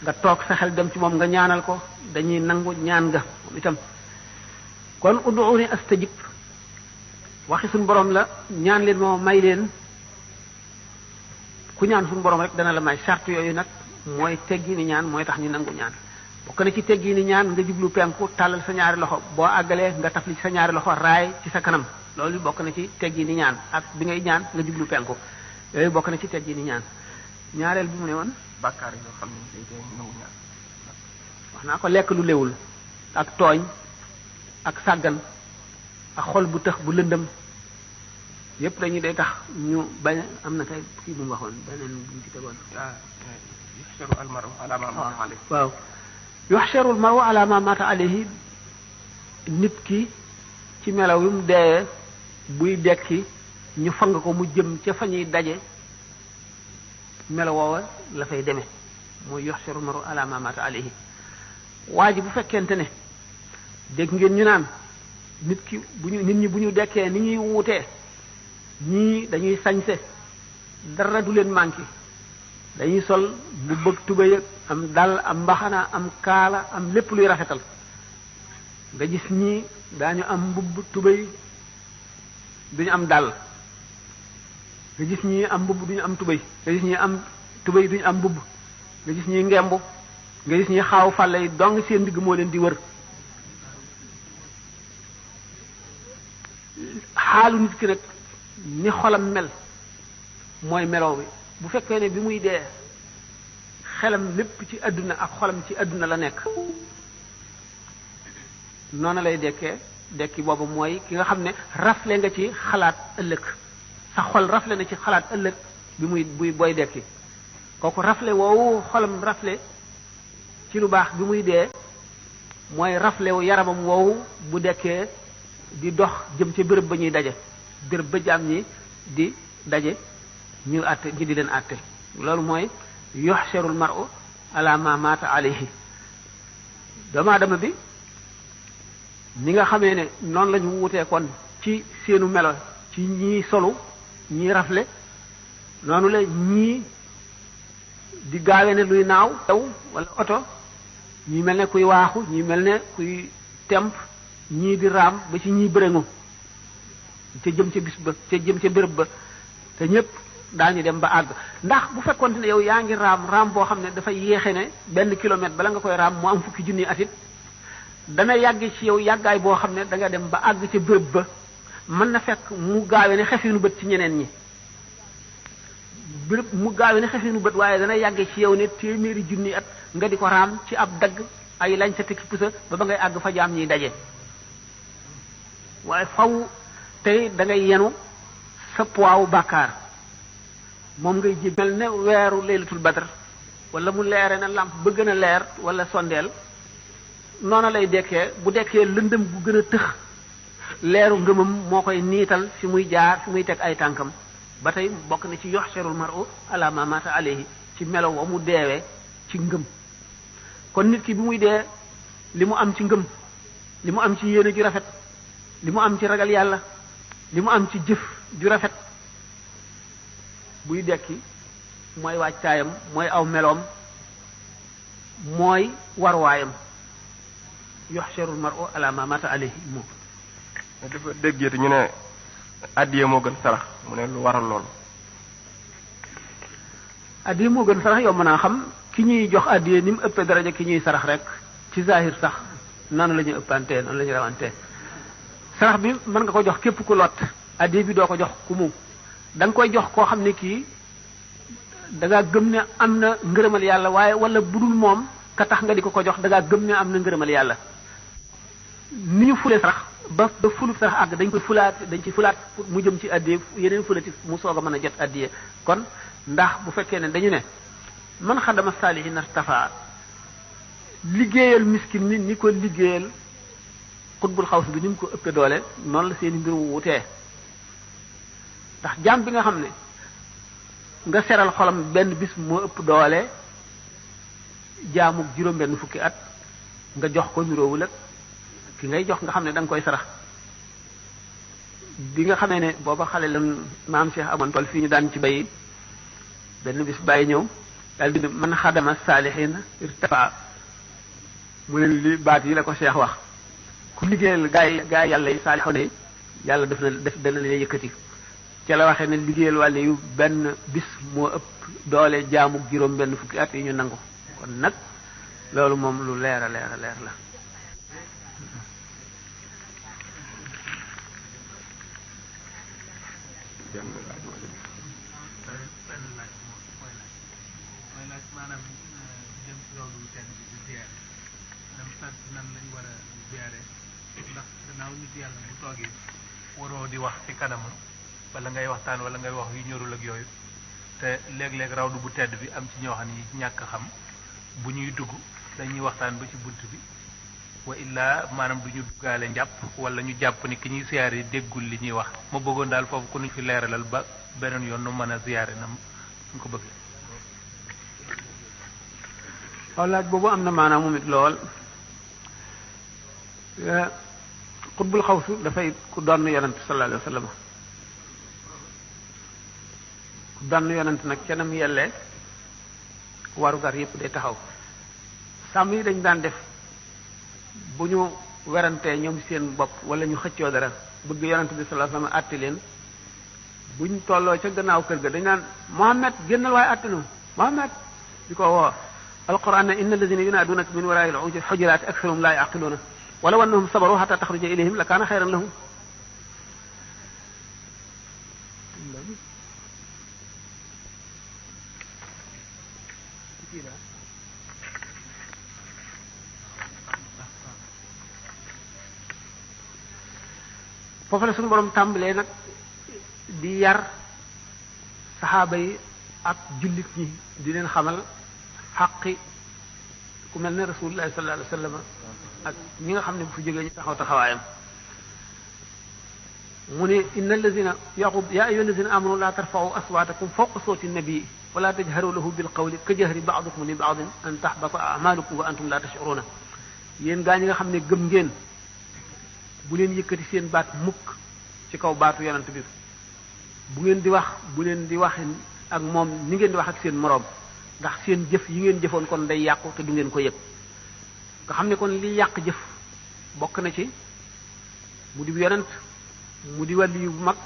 nga toog sa xel dem ci moom nga ñaanal ko dañuy nangu ñaan nga moom itam kon ud'uuni astajib waxi suñu borom la ñaan leen moo may leen ku ñaan suñu borom rek dana la may charte yooyu nag mooy teggi ni ñaan mooy tax ñu nangu ñaan bokk na ci teggi ni ñaan nga jublu penku tàllal sa ñaari loxo boo àggalee nga tafli ci sa ñaari loxo raay ci sa kanam loolu bokk na ci teggi ni ñaan ak bi ngay ñaan nga jublu penku yooyu bokk na ci teggi ni ñaan ñaareel bi mu ne woon bàkkaar yoo xam ne day tee nangu ñaan wax naa ko lekk lu léwul ak tooñ ak sàggan ak xol bu tëx bu lëndëm yépp dañuy day tax ñu bañ am na kay kii bu mu waxoon beneen bu ñu ci tegoon yuhsharu al-mar'u ala ma mata alayhi waaw yuhsharu al-mar'u ala ma mata alayhi nit ki ci melaw yu mu dee buy dekki ñu fang ko mu jëm ca fa ñuy daje melaw woowa la fay demee mooy yuhsharu al-mar'u ala ma mata alayhi waa ji bu fekkente ne dégg ngeen ñu naan nit ñi bu ñu dekkee ni ñuy wutee ñii dañuy sañse dara du leen manqué dañuy sol bu bëgg tubéy am dal am mbaxana am kaala am lépp luy rafetal nga gis ñii daañu am mbubb tubéy duñu am dal nga gis ñii am mbubb duñu am tubéy nga gis ñii am tubéy duñu am mbubb nga gis ñii ngemb nga gis ñii xaaw fàlle yi dong seen ndigg moo leen di wër xaalu nit ki nag ni xolam mel mooy meloo bi bu fekkee ne bi muy dee xelam lépp ci àdduna ak xolam ci àdduna la nekk noonu lay dekkee dekki boobu mooy ki nga xam ne rafle nga ci xalaat ëllëg sa xol rafle na ci xalaat ëllëg bi muy booy dekki kooku rafle woowu xolam rafle ci lu baax bi muy dee mooy rafle wu yaramam woowu bu dekkee di dox jëm ca béréb ba ñuy daje béréb ba jaam ñi di daje ñu àtte ñu di leen àtte loolu mooy yuhsharul mar'u ala ma mata alayhi doomu aadama bi ni nga xamee ne noonu la ñu wutee kon ci seenu melo ci ñii solu ñii rafle noonu la ñii di gaawe ne luy naaw taw wala oto ñii mel ne kuy waaxu ñii mel ne kuy temp ñii di raam ba ci ñii bërëngu ca jëm ca bis ba ca jëm ca béréb ba te ñépp daañu dem ba àgg ndax bu fekkoon ne yow yaa ngi raam boo xam ne dafay yéexe ne benn kilomètre bala nga koy raam mu am fukki junni atit dana yàgg ci yow yàggaay boo xam ne da nga dem ba àgg ca béréb ba mën na fekk mu gaawe ne xefinu bët ci ñeneen ñi béréb mu gaawe ne xefinu bët waaye dana yàgg ci yow ne téeméeri junni at nga di ko raam ci ab dagg ay lañ sa tekki pusa ba ngay àgg fa jaam ñiy daje waaye faw tey da ngay yenu sa poids bàkkaar moom ngay ji mel ne weeru laylatul badr wala mu leere na lampe ba gën a leer wala sondeel noona lay dekkee bu dekkee lëndëm gu gën a tëx leeru ngëmam moo koy niital fi muy jaar fi muy teg ay tànkam ba tey bokk na ci yuhsharul mar'u ala ma mata alayhi ci melo wa mu deewee ci ngëm kon nit ki bi muy dee li mu am ci ngëm li mu am ci yéene ju rafet li mu am ci ragal yàlla li mu am ci jëf ju rafet buy dekki mooy waajtaayam mooy aw meloom mooy warwaayam yuhsharul mar'u ala ma mata alayhi moom dafa déggee ñu ne addiye moo gën sarax mu ne lu waral loolu addiye moo gën sarax yow mën naa xam ki ñuy jox addiye ni mu ëppee daraja ki ñuy sarax rek ci zahir sax noonu la ñuy ëppantee noonu la ñuy rawantee sarax bi mën nga ko jox képp ku lot addiye bi doo ko jox ku mu da nga koy jox koo xam ne kii da ngaa gëm ne am na ngërëmal yàlla waaye wala budul moom ka tax nga di ko jox da ngaa gëm ne am na ngërëmal yàlla ni ñu fulee sarax ba fulub sarax àgg dañ koy fulaat dañ ci fulaat mu jëm ci addiye yeneen fulati mu soog a mën a jot addiye kon ndax bu fekkee ne dañu ne man xadama saalihin artafa liggéeyal miskin ni ko liggéeyal xutbul xaws bi ni mu ko ëppee doole noonu la seeni mbir wutee ndax jaam bi nga xam ne nga seral xolam benn bis moo ëpp doole jaamu juróom-benn fukki at nga jox ko niroowul ak ki ngay jox nga xam ne da nga koy sarax bi nga xamee ne booba xale la maam Cheikh amoon tool fii ñu daan ci bay benn bis bàyyi ñëw daal di man xadama saalihin irtafa mu ne li baat yi la ko Cheikh wax ku liggéeyal gaa yàlla yi saalixoon yi yàlla def dana leen yëkkati ca la waxee ne liggéeyal wàlle yu benn bis moo ëpp doole jaamu juróom benn fukki at yi ñu nangu kon nag loolu moom lu leer a leer a leer la maanaam jëm ci loolu seen bi di ziyaare nan lañ war a ziyaare ndax gannaaw nit yàlla bu toogee waroo di wax ci kanamam wala ngay waxtaan wala ngay wax yu ñorul ak yooyu te léeg-léeg rawdu bu tedd bi am ci ñoo xam ni ñàkk xam bu ñuy dugg dañuy waxtaan ba ci bunt bi wa illaa maanaam du ñu duggaale njàpp wala ñu jàpp ni ki ñuy ziyaare déggul li ñuy wax ma bëggoon daal foofu ku ñu fi leeralal ba beneen yoon nu mën a ziyaare nam ñu ko bëggee. waaw laaj boobu am na maanaam moom it lool xutbul xawsu dafay ku doon yonent sallallahu alayhi wa sallam ku doon yonent nag kenam yellee warugar yépp day taxaw sàmm yi dañ daan def bu ñu werantee ñoom seen bopp wala ñu xëccoo dara bëgg yonent bi sallallahu alayhi wa sallam àtte leen buñ tolloo ca gannaaw kër ga dañ naan Muhammad génnal waaye àtte nu Muhammad di ko woo alquran ne inna alladina yunaadunaka min waraai alxujuraati aksaruhum laa yaqiluuna walaw annahum sabaru xata taxruja ilayhim la kaana xayran lahum foofu la suñu borom tàmbalee nag di yar saxaaba yi ak jullit ñi di leen xamal xaqi ku mel ne rasulullah sallallahu alayhi wasallam ak ñi nga xam ne bu fi jógee ñu taxaw taxawaayam mu ne inna allazina yaqub ya ayyuha allazina amanu la tarfa'u aswatakum fawqa sawti an-nabi wa la tajharu lahu bil qawli ka jahri ba'dikum li ba'din an tahbata a'malukum wa antum la tash'uruna yéen gaa ñi nga xam ne gëm ngeen bu leen yëkkati seen baat mukk ci kaw baatu yonent bi bu ngeen di wax bu leen di wax ak moom ni ngeen di wax ak seen moroom ndax seen jëf yi ngeen jëfoon kon day yàqu te du ngeen ko yëg nga xam ne kon li yàq jëf bokk na ci mu di yonent mu di wàlli yu bu mag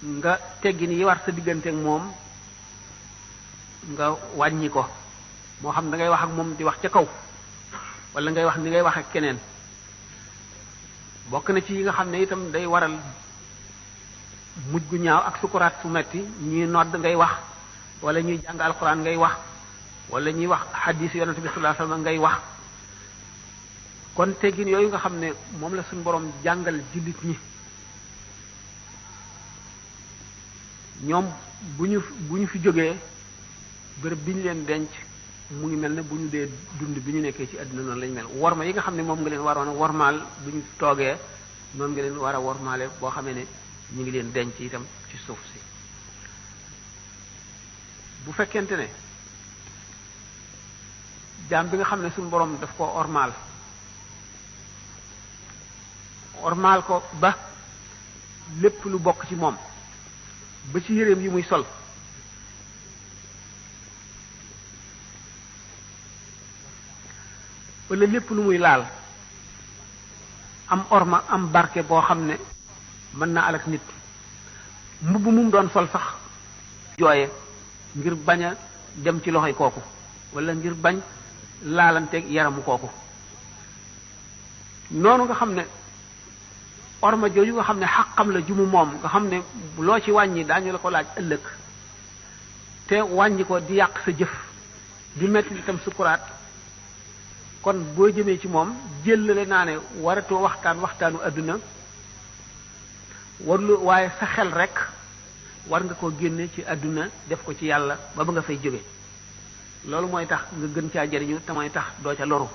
nga teggi ni yi war sa diggante ak moom nga wàññi ko moo xam da ngay wax ak moom di wax ca kaw wala ngay wax ni ngay wax ak keneen bokk na ci yi nga xam ne itam day waral mujj gu ñaaw ak sukuraat su metti ñuy nodd ngay wax wala ñuy jàng alxuraan ngay wax wala ñuy wax xadiis yonent bi sallallahu alayhi wasallam ngay wax kon teggin yooyu nga xam ne moom la suñu borom jàngal jullit ñi ñoom bu ñu fi jógee bërëb bi ñu leen denc mu ngi mel ne bu ñu dee dund bi ñu nekkee ci àdduna noonu lañu mel worma yi nga xam ne moom nga leen waroon a wormaal bu ñu toogee noonu nga leen war a wormaale boo xamee ne ñu ngi leen denc itam ci suuf si bu fekkente ne jaam bi nga xam ne suñu borom daf ko ormaal ko ba lépp lu bokk ci moom ba ci yéreem yi muy sol wala lépp lu muy laal am orma am barke boo xam ne mën na alak nit mbubb mu doon sol sax jooye ngir bañ a dem ci loxoy kooku wala ngir bañ laalanteeg yaramu kooku noonu nga xam ne orma jooju nga xam ne xaqam la jumu moom nga xam ne loo ci wàññi daañu la ko laaj ëllëg te wàññi ko di yàq sa jëf di metti itam sukuraat kon boo jëmee ci moom jëllale naa ne waratoo waxtaanu àdduna warlu waaye sa xel rek war nga koo génne ci àdduna def ko ci yàlla ba nga fay jóge loolu mooy tax nga gën caa jariñu te mooy tax doo ca loru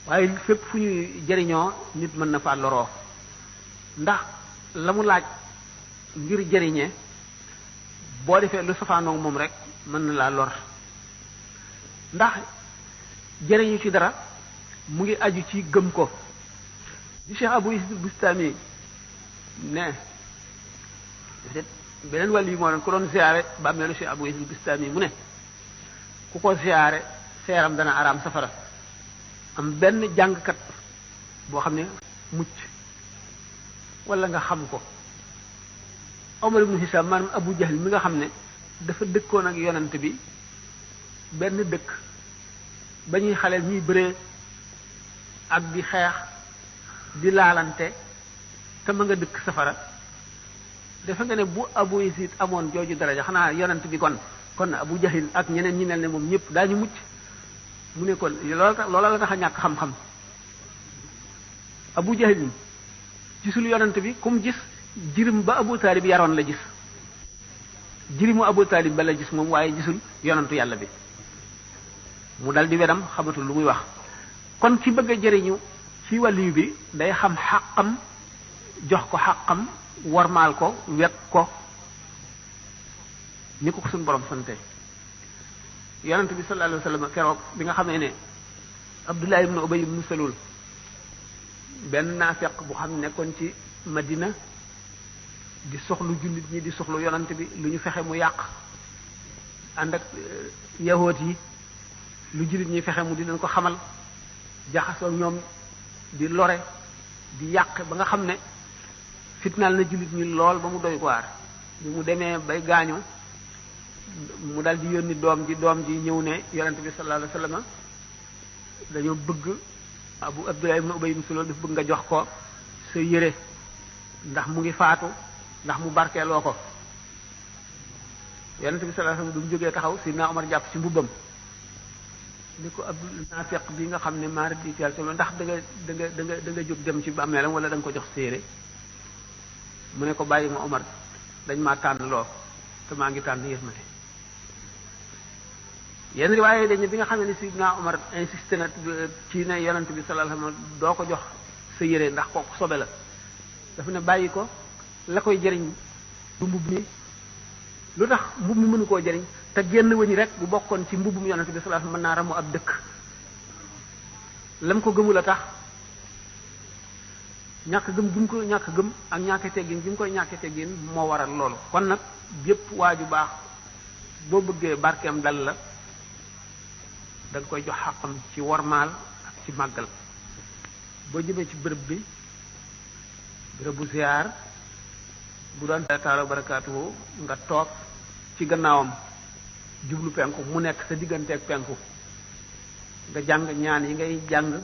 waaye fépp fu ñuy jariñoo nit mën na faa loroo ndax la mu laaj ngir jariñe boo defee lu safaanoog moom rek mën na laa lor ndax jariñu ci dara mu ngi aju ci gëm ko di Cheikh Abou Yazid Bustami ne beneen wàll yi moo doon ku doon ziyaare bàmmeelu Cheikh Abou Yazid Bustami mu ne ku ko ziyaare seeram dana araam safara am benn jàngkat boo xam ne mucc wala nga xam ko Omar ibn Hisam maanaam Abu Jahl mi nga xam ne dafa dëkkoon ak yonent bi benn dëkk ba ñuy xale ñuy bëree ak di xeex di laalante te ma nga dëkk safara defe nga ne bu Abu Yazid amoon jooju daraja xanaa yonent bi kon Abu Jahl ak ñeneen ñi mel ne moom ñëpp daañu mucc mu ne kon loola la tax a ñàkk xam-xam Abu Jahl gisul yonent bi kum gis jirim ba Abu Talib yaroon la gis jirimu Abu Talib ba la gis moom waaye gisul yonentu yàlla bi mu dal di wedam xamatul lu muy wax kon ki bëgg a jëriñu ci wàlliyu bi day xam xàqam jox ko xàqam warmaal ko wekk ko ni ko suñu borom sante yonent bi sallallahu alayhi wasallam keroog bi nga xamee ne Abdullah ibn Ubay ibn Salul benn naafeq bu xam nekkoon ci Madina di soxlu jullit ñi di soxlu yonent bi lu ñu fexe mu yàq ànd ak yahoot yi lu jullit ñi fexe mu di leen ko xamal jaxasoo ñoom di lore di yàq ba nga xam ne fitnaal na jullit ñi lool ba mu doy waar bi mu demee bay gaañu mu dal di yónni doom ji ñëw ne yonent bi sallallahu alayhi wasallam dañoo bëgg Abdullah ibn Ubay ibn Salul daf bëgg nga jox ko sa yére ndax mu ngi faatu ndax mu barkeeloo ko yonent bi sallallahu alayhi wasallam du mu jógee taxaw Sidna Omar jàpp ci mbubbam ni ko Abdul Naafiq bi nga xam ne maara di teel te ndax da nga jóg dem ci bàmmeelam wala da nga ko jox séere mu ne ko bàyyi ma Omar dañ maa tànn loo te maa ngi tànn yërmande yenn riwaaye dañ ne bi nga xam ne Sidna Omar insisté na ci ne yonent bi sallallahu alayhi wasallam doo ko jox sa yére ndax kooku sobe la dafa ne bàyyi ko la koy jëriñ du mbubb mi lu tax mbubb mi mënu koo jëriñ te génn wëñ rek bu bokkoon ci mbubbum yonent bi sallallahu alayhi wasallam mën naa ramu ab dëkk lam ko gëmul a tax ñàkk gëm gi mu ko ñàkk gëm ak ñàkk teggin gi mu koy ñàkk teggin moo waral loolu kon nag yépp waaju baax boo bëggee barkeem dal la da nga koy jox xàqam ci wormaal ak ci màggal boo jëmee ci bërëb bi bërëb bu ziyaar bu doon taala barakaatuhu nga toog ci gannaawam jublu penku mu nekk sa digganteeg penku nga jàng ñaan yi ngay jàng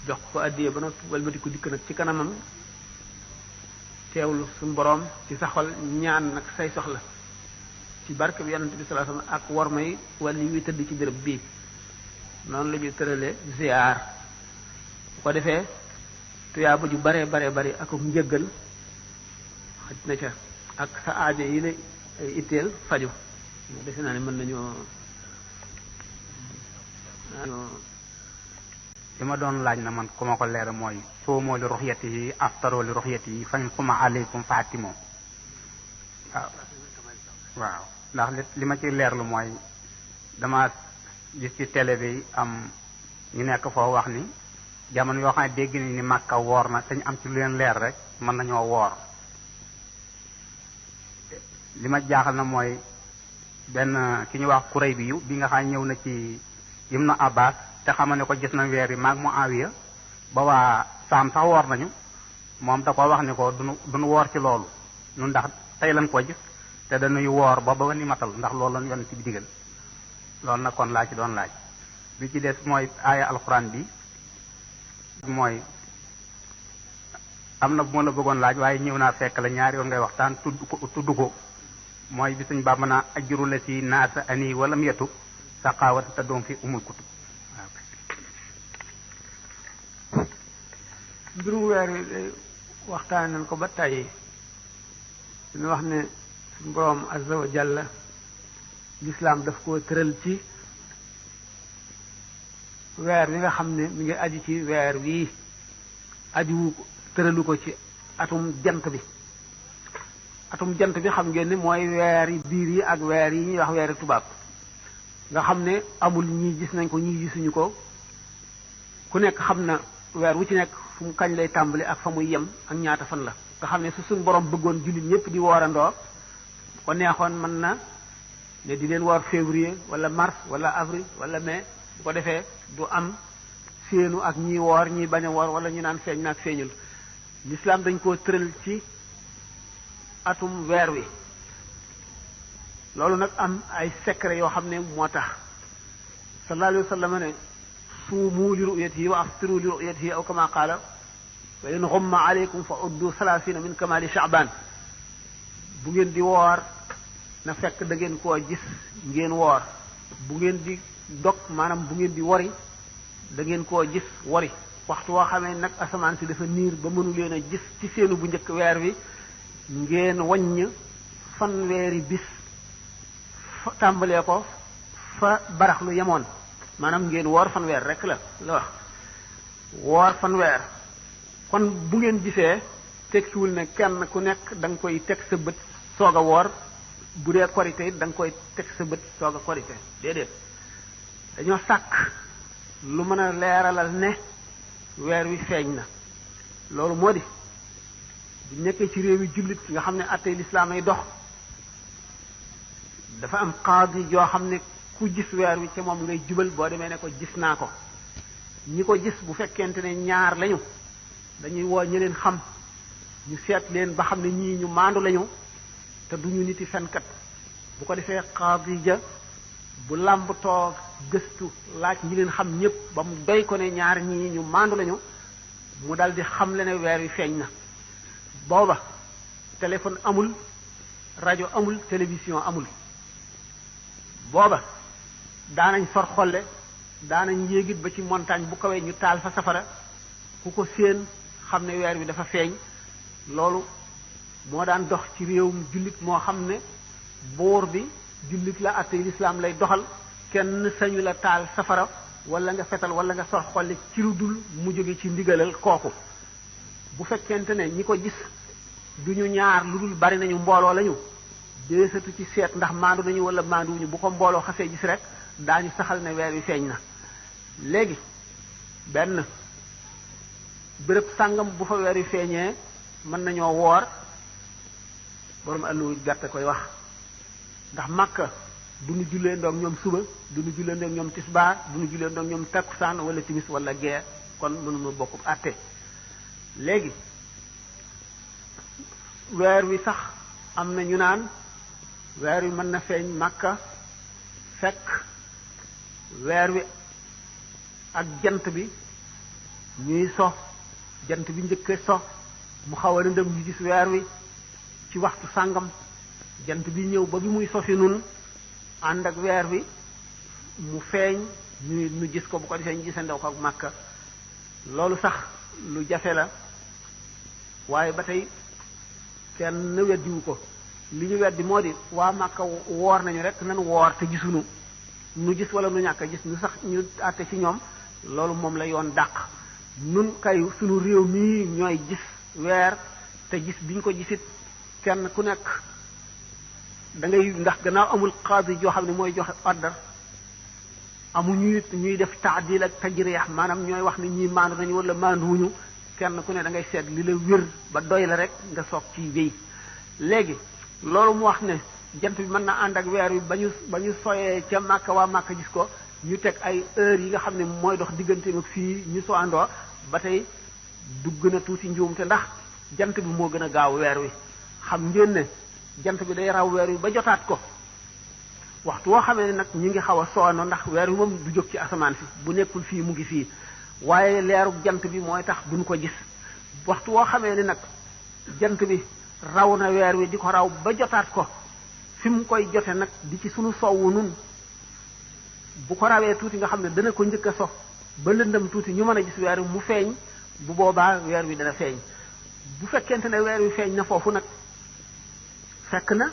jox ko addiyee ba noppi walbati ko dikk nag ci kanamam teewlu suñu boroom ci sa xol ñaan nag say soxla ci barke bi yonent bi sallallahu alayhi wasallam ak war may wala yi tëdd ci béréb bii noonu la ñuy tëralee ziar bu ko defee tuyaaba ju bare bare ak njëggal xaj na ca ak sa aajo yi la itteel faju defe naa ne mën nañoo li ma doon laaj na man ku ma ko leer mooy soomoo li ruxyati yi aftaroo li ruxyati yi fañ xuma aleykum faatimoo waaw ndax li ma ci leerlu mooy dama gis ci télé bi am ñu nekk foofu wax ni jamono yoo xam ne dégg nañ ni Makka woor na te ñu am ci lu leen leer rek mën nañoo woor li ma jaaxal na mooy benn ki ñu wax kuréy bi bi nga xam ñëw na ci Ibnu Abbas te xama ne ko gis na weer yi maag Muawiya ba waa Saam sax woor nañu moom da ko wax ni ko duñu woor ci loolu ñun ndax tey lañ ko gis te dañuy woor ba ni matal ndax loolu lañ yonent bi digal loolu nag kon laa ci doon laaj bi ci des mooy aaya alxuraan bi mooy am na bu ma la bëggoon laaj waaye ñëw naa fekk la ñaari yoon ngay waxtaan tudd ko mooy bi suñ bàmb naa ajru la si naasa ani wala mu yetu saqaawata te doom fi umul kutub mbirum weer wi waxtaan nañ ko ba tàyyi suñu wax ne suñu boroom azza wa jalla lislaam daf koo tëral ci weer wi nga xam ne mi ngi aju ci weer wii aju tëralu ko ci atum jant bi xam ngeen ni mooy weer yi biir yi ak weer yi ñuy wax weeri tubaab nga xam ne amul ñii gis nañ ko ñii gisuñu ko ku nekk xam na weer wu ci nekk fu mu kañ lay tàmbali ak fa muy yem ak ñaata fan la nga xam ne su suñ borom bëggoon jullit ñëpp di woorandoo ko neexoon mën na ne di leen woor février wala mars wala avril wala mai bu ko defee du am séenu ak ñi woor ñi bañ a woor wala ñu naan feeñ naag feeñul l'islam dañ koo tëral ci atum weer wi loolu nag am ay secret yoo xam ne moo tax sallallahu alayhi wa sallam ne suumu li ru'yatihi wa aftiru li ru'yatihi aw kama qaala wa in ghumma alaykum fa uddu 30 min kamali sha'ban bu ngeen di woor na fekk da ngeen koo gis ngeen woor bu ngeen di dog maanaam bu ngeen di wori da ngeen koo gis wori waxtu woo xamee nag asamaan si dafa niir ba mënu leen a gis ci seenu bu njëkk weer wi ngeen waññ fanweeri bis tàmbalee ko fa baraxlu yemoon maanaam ngeen woor fanweer rek la wax woor fanweer kon bu ngeen gisee tekkiwul ne kenn ku nekk da nga koy teg sa bët soog a woor bu dee korite it da nga koy teg sa bët soog a korite déedéet dañoo sàkk lu mën a leeralal ne weer wi feeñ na loolu moo di bu nekkee ci réew yi jullit nga xam ne attey lislaam ay dox dafa am qaadi yoo xam ne ku gis weer wi ca moom ngay jubal boo demee ne ko gis naa ko ñi ko gis bu fekkente ne ñaar lañu dañuy woo ñi leen xam ñu seet leen ba xam ne ñii ñu maandu lañu te duñu niti fenkat bu ko defee qaadi ja bu làmb toog gëstu laaj ñi leen xam ñëpp ba mu doy ko ne ñaar ñii ñu maandu lañu mu dal di xam le ne weer wi feeñ na booba téléphone amul rajo amul télévision amul booba daanañ for xolle daanañ yéegit ba ci montagne bu kawee ñu taal fa safara ku ko séen xam ne weer wi dafa feeñ loolu moo daan dox ci réewum jullit moo xam ne buur bi jullit la àtte lislaam lay doxal kenn sañu la taal safara wala nga fetal wala nga sor xolli ci lu dul mu jóge ci ndigalal kooku bu fekkente ne ñi ko gis duñu ñaar lu dul bari nañu mbooloo lañu deesatu ci seet ndax maandu nañu wala maanduwuñu bu ko mbooloo xasee gis rek daañu saxal ne weer wi feeñ na léegi benn béréb sàngam bu fa weer wi feeñee mën nañoo woor borom allu gàtte koy wax ndax Makka du ñu jullee ndoog ñoom suba du ñu jullee ndoog ñoom tisbaar du ñu jullee ndoog ñoom takkusaan wala timis wala gee kon mënuma bokk àtte léegi weer wi sax am na ñu naan weer wi mën na feeñ Makka fekk weer wi ak jant bi ñuy so jant bi njëkkee so mu xaw a lëndëm ñu gis weer wi ci waxtu sàngam jant bi ñëw ba bi muy sofi nun ànd ak weer wi mu feeñ ñu gis ko bu ko defee ñu gisandew ko ak Makka loolu sax lu jafe la waaye ba tey kenn weddiwu ko li ñu weddi moo di waa Makka woor nañu rek nan woor te gisuñu nu gis wala nu ñàkk a gis ñu sax ñu àtte ci ñoom loolu moom la yoon dàq nun kay sunu réew mii ñooy gis weer te gis biñ ko gisit kenn ku nekk da ngay ndax gannaaw amul qaadi joo xam ne mooy joxe ordre amuñu it ñuy def taadil ak tajriix maanaam ñooy wax ni ñii maandu nañu wala maanduwuñu kenn ku ne da ngay seet li la wér ba doy la rek nga soog ci wéy léegi loolu mu wax ne jant bi mën na ànd ak weer wi ba ñu soyee ca Makka waa Makka gis ko ñu teg ay heures yi nga xam ne mooy dox digganteem ak fii ñu soo àndoo ba tey dugg na tuuti njuumte ndax jant bi moo gën a gaaw weer wi xam ngeen ne jant bi day raw weer wi ba jotaat ko waxtu woo xamee ne nag ñu ngi xaw a soono ndax weer wi moom du jóg ci asamaan si bu nekkul fii mu ngi fii waaye leerug jant bi mooy tax duñ ko gis waxtu woo xamee ne nag jant bi raw na weer wi di ko raw ba jotaat ko fi mu koy jote nag di ci sunu sowwu nun bu ko rawee tuuti nga xam ne dana ko njëkk a so ba lëndëm tuuti ñu mën a gis weer wi mu feeñ bu boobaa weer wi dana feeñ bu fekkente ne weer wi feeñ na foofu nag fekk na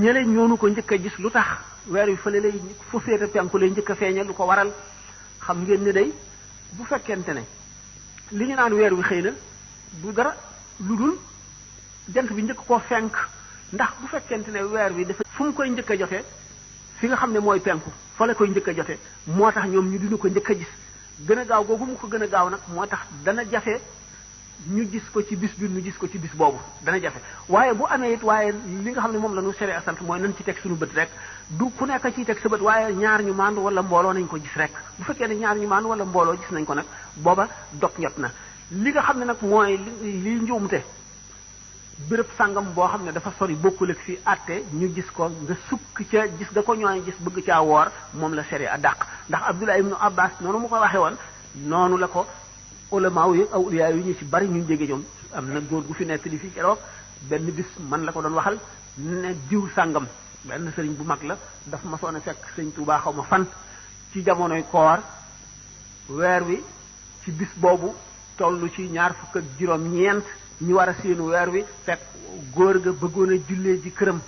ñële ñoonu ko njëkk a gis lu tax weer wi fële lay fu féete penku lay njëkk a feeñal lu ko waral xam ngeen ni day bu fekkente ne li ñu naan weer wi xëy na du dara lu dul jant bi njëkk koo fenk ndax bu fekkente ne weer wi dafa fu mu koy njëkk a jote fi nga xam ne mooy penku fa la koy njëkk a jote moo tax ñoom ñu dina ko njëkk a gis gën a gaaw googu mu ko gën a gaaw nag moo tax dana jafe ñu gis ko ci bis bi ñu gis ko ci bis boobu dana jafe waaye bu amee it waaye li nga xam ne moom la ñu sere sant mooy nañ ci teg suñu bët rek du ku nekk ciy teg sa bët waaye ñaar ñu maandu wala mbooloo nañ ko gis rek bu fekkee ne ñaar ñu maandu wala mbooloo gis nañ ko nag booba dog ñot na li nga xam ne nag mooy li njuumte béréb sàngam boo xam ne dafa sori bokkul ak fii àtte ñu gis ko nga sukk ca gis nga ko ñooy gis bëgg caa woor moom la sere a dàq ndax Abdullah ibnu Abbas noonu mu ko waxee woon noonu la ko ulama yi awliya yi ñu ci bari ñu jege ñoom am na góor gu fi nekk li fii keroog benn bis man la ko doon waxal ne diw sàngam benn sëriñ bu mag la daf ma soon a fekk sëñ Tuubaa xaw ma fan ci jamonoy koor weer wi ci bis boobu tollu ci 26 ñu war a séenu weer wi fekk góor ga bëggoon a jullee ji këram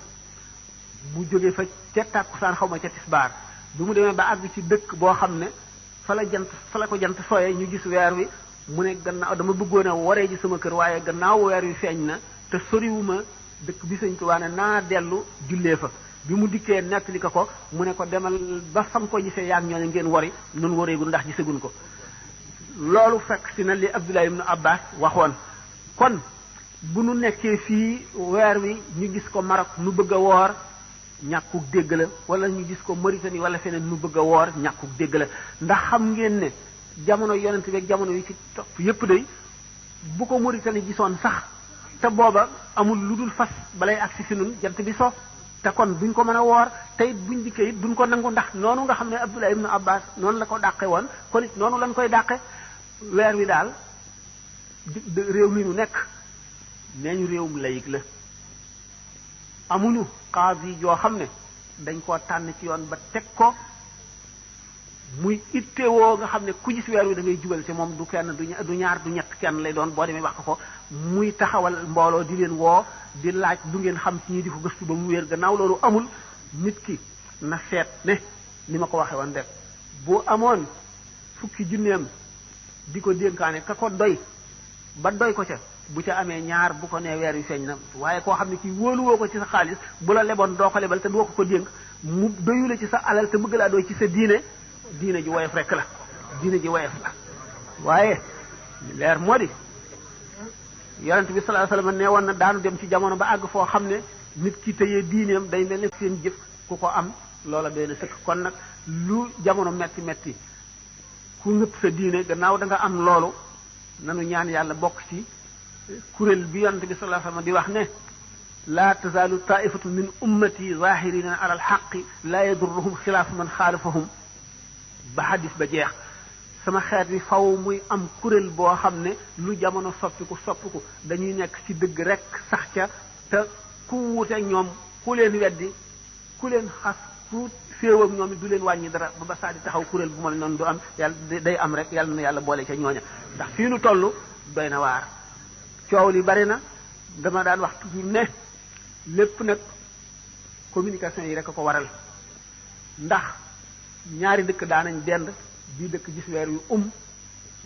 mu jóge fa ca tàkkusaan xaw ma ca tisbaar bi mu demee ba àgg ci dëkk boo xam ne fa la ko jant sooyee ñu gis weer wi mu ne gannaaw dama bëggoon a waree ji sama kër waaye gannaaw weer wi feeñ na te soriwuma dëkk bi Sëñ Tuubaa ne naa dellu jullee fa bi mu dikkee nekk li ko mu ne ko demal ba fam ko gisee yaag ñooñu ngeen wari nun wareegul ndax gisaguñ ko loolu fekk si na li Abdullah ibn Abbas waxoon kon bu nu nekkee fii weer wi ñu gis ko Maroc nu bëgg a woor ñàkkuk dégg la wala ñu gis ko Mauritanie wala feneen nu bëgg a woor ñàkkuk dégg la ndax xam ngeen ne jamono yonent bi ak jamono yi ci topp yépp day bu ko Mauritanie gisoon sax te booba amul lu dul fas balay agsi fi nun jant bi so te kon duñ ko mën a woor te it buñ dikkee it duñ ko nangu ndax noonu nga xam ne Abdullah ibn Abbas noonu la ko dàqe woon kon it noonu lañ koy dàqe weer wi daal réew mi nu nekk nee ñu réewum layig la amuñu qaadi joo xam ne dañ koo tànn ci yoon ba teg ko muy ittewoo nga xam ne ku gis weer wi da ngay jubal ci moom du kenn du ñaar du ñett kenn lay doon boo demee wax ko muy taxawal mbooloo di leen woo di laaj du ngeen xam ci ñi di ko gëstu ba mu wér gannaaw loolu amul nit ki na seet ne ni ma ko waxee woon rek bu amoon fukki junneem di ko dénkaane ka ko doy ba doy ko ca bu ca amee ñaar bu ko nee weer wi feeñ na waaye koo xam ne kii wóoluwoo ko ci sa xaalis bu la leboon doo ko lebal te doo ko dénk mu doyule ci sa alal te bëgg laa doy ci sa diine ji woyof rek la diine ji woyof la waaye leer moo di yonent bi sallallahu alayhi wasallam nee woon na daanu dem ci jamono ba àgg foo xam ne nit ki tëyee diineem day mel ne seen jëf ku ko am loola doy na sëkk kon nag lu jamono metti metti ku ngëpp sa diine gannaaw da nga am loolu nanu ñaan yàlla bokk ci kuréel bi yonent bi sallallahu alayhi wasallam di wax ne laa tazaalu taifatu min ummati zahirina ala alxaqi laa yadurruhum xilaafu man xaalafahum ba hadis ba jeex sama xeet bi faw muy am kuréel boo xam ne lu jamono soppiku dañuy nekk ci dëgg rek sax ca te ku wuute ñoom ku leen weddi ku leen xas ku féew ak ñoom it du leen wàññi dara ba saa di taxaw kuréel bu mel noonu du am yàlla day am rek yàlla na yàlla boole ca ñooña ndax fii nu toll doy na waar coow li bari na dama daan wax toujours ne lépp nag communication yi rek a ko waral ndax ñaari dëkk daanañ dend bii dëkk gis weer yu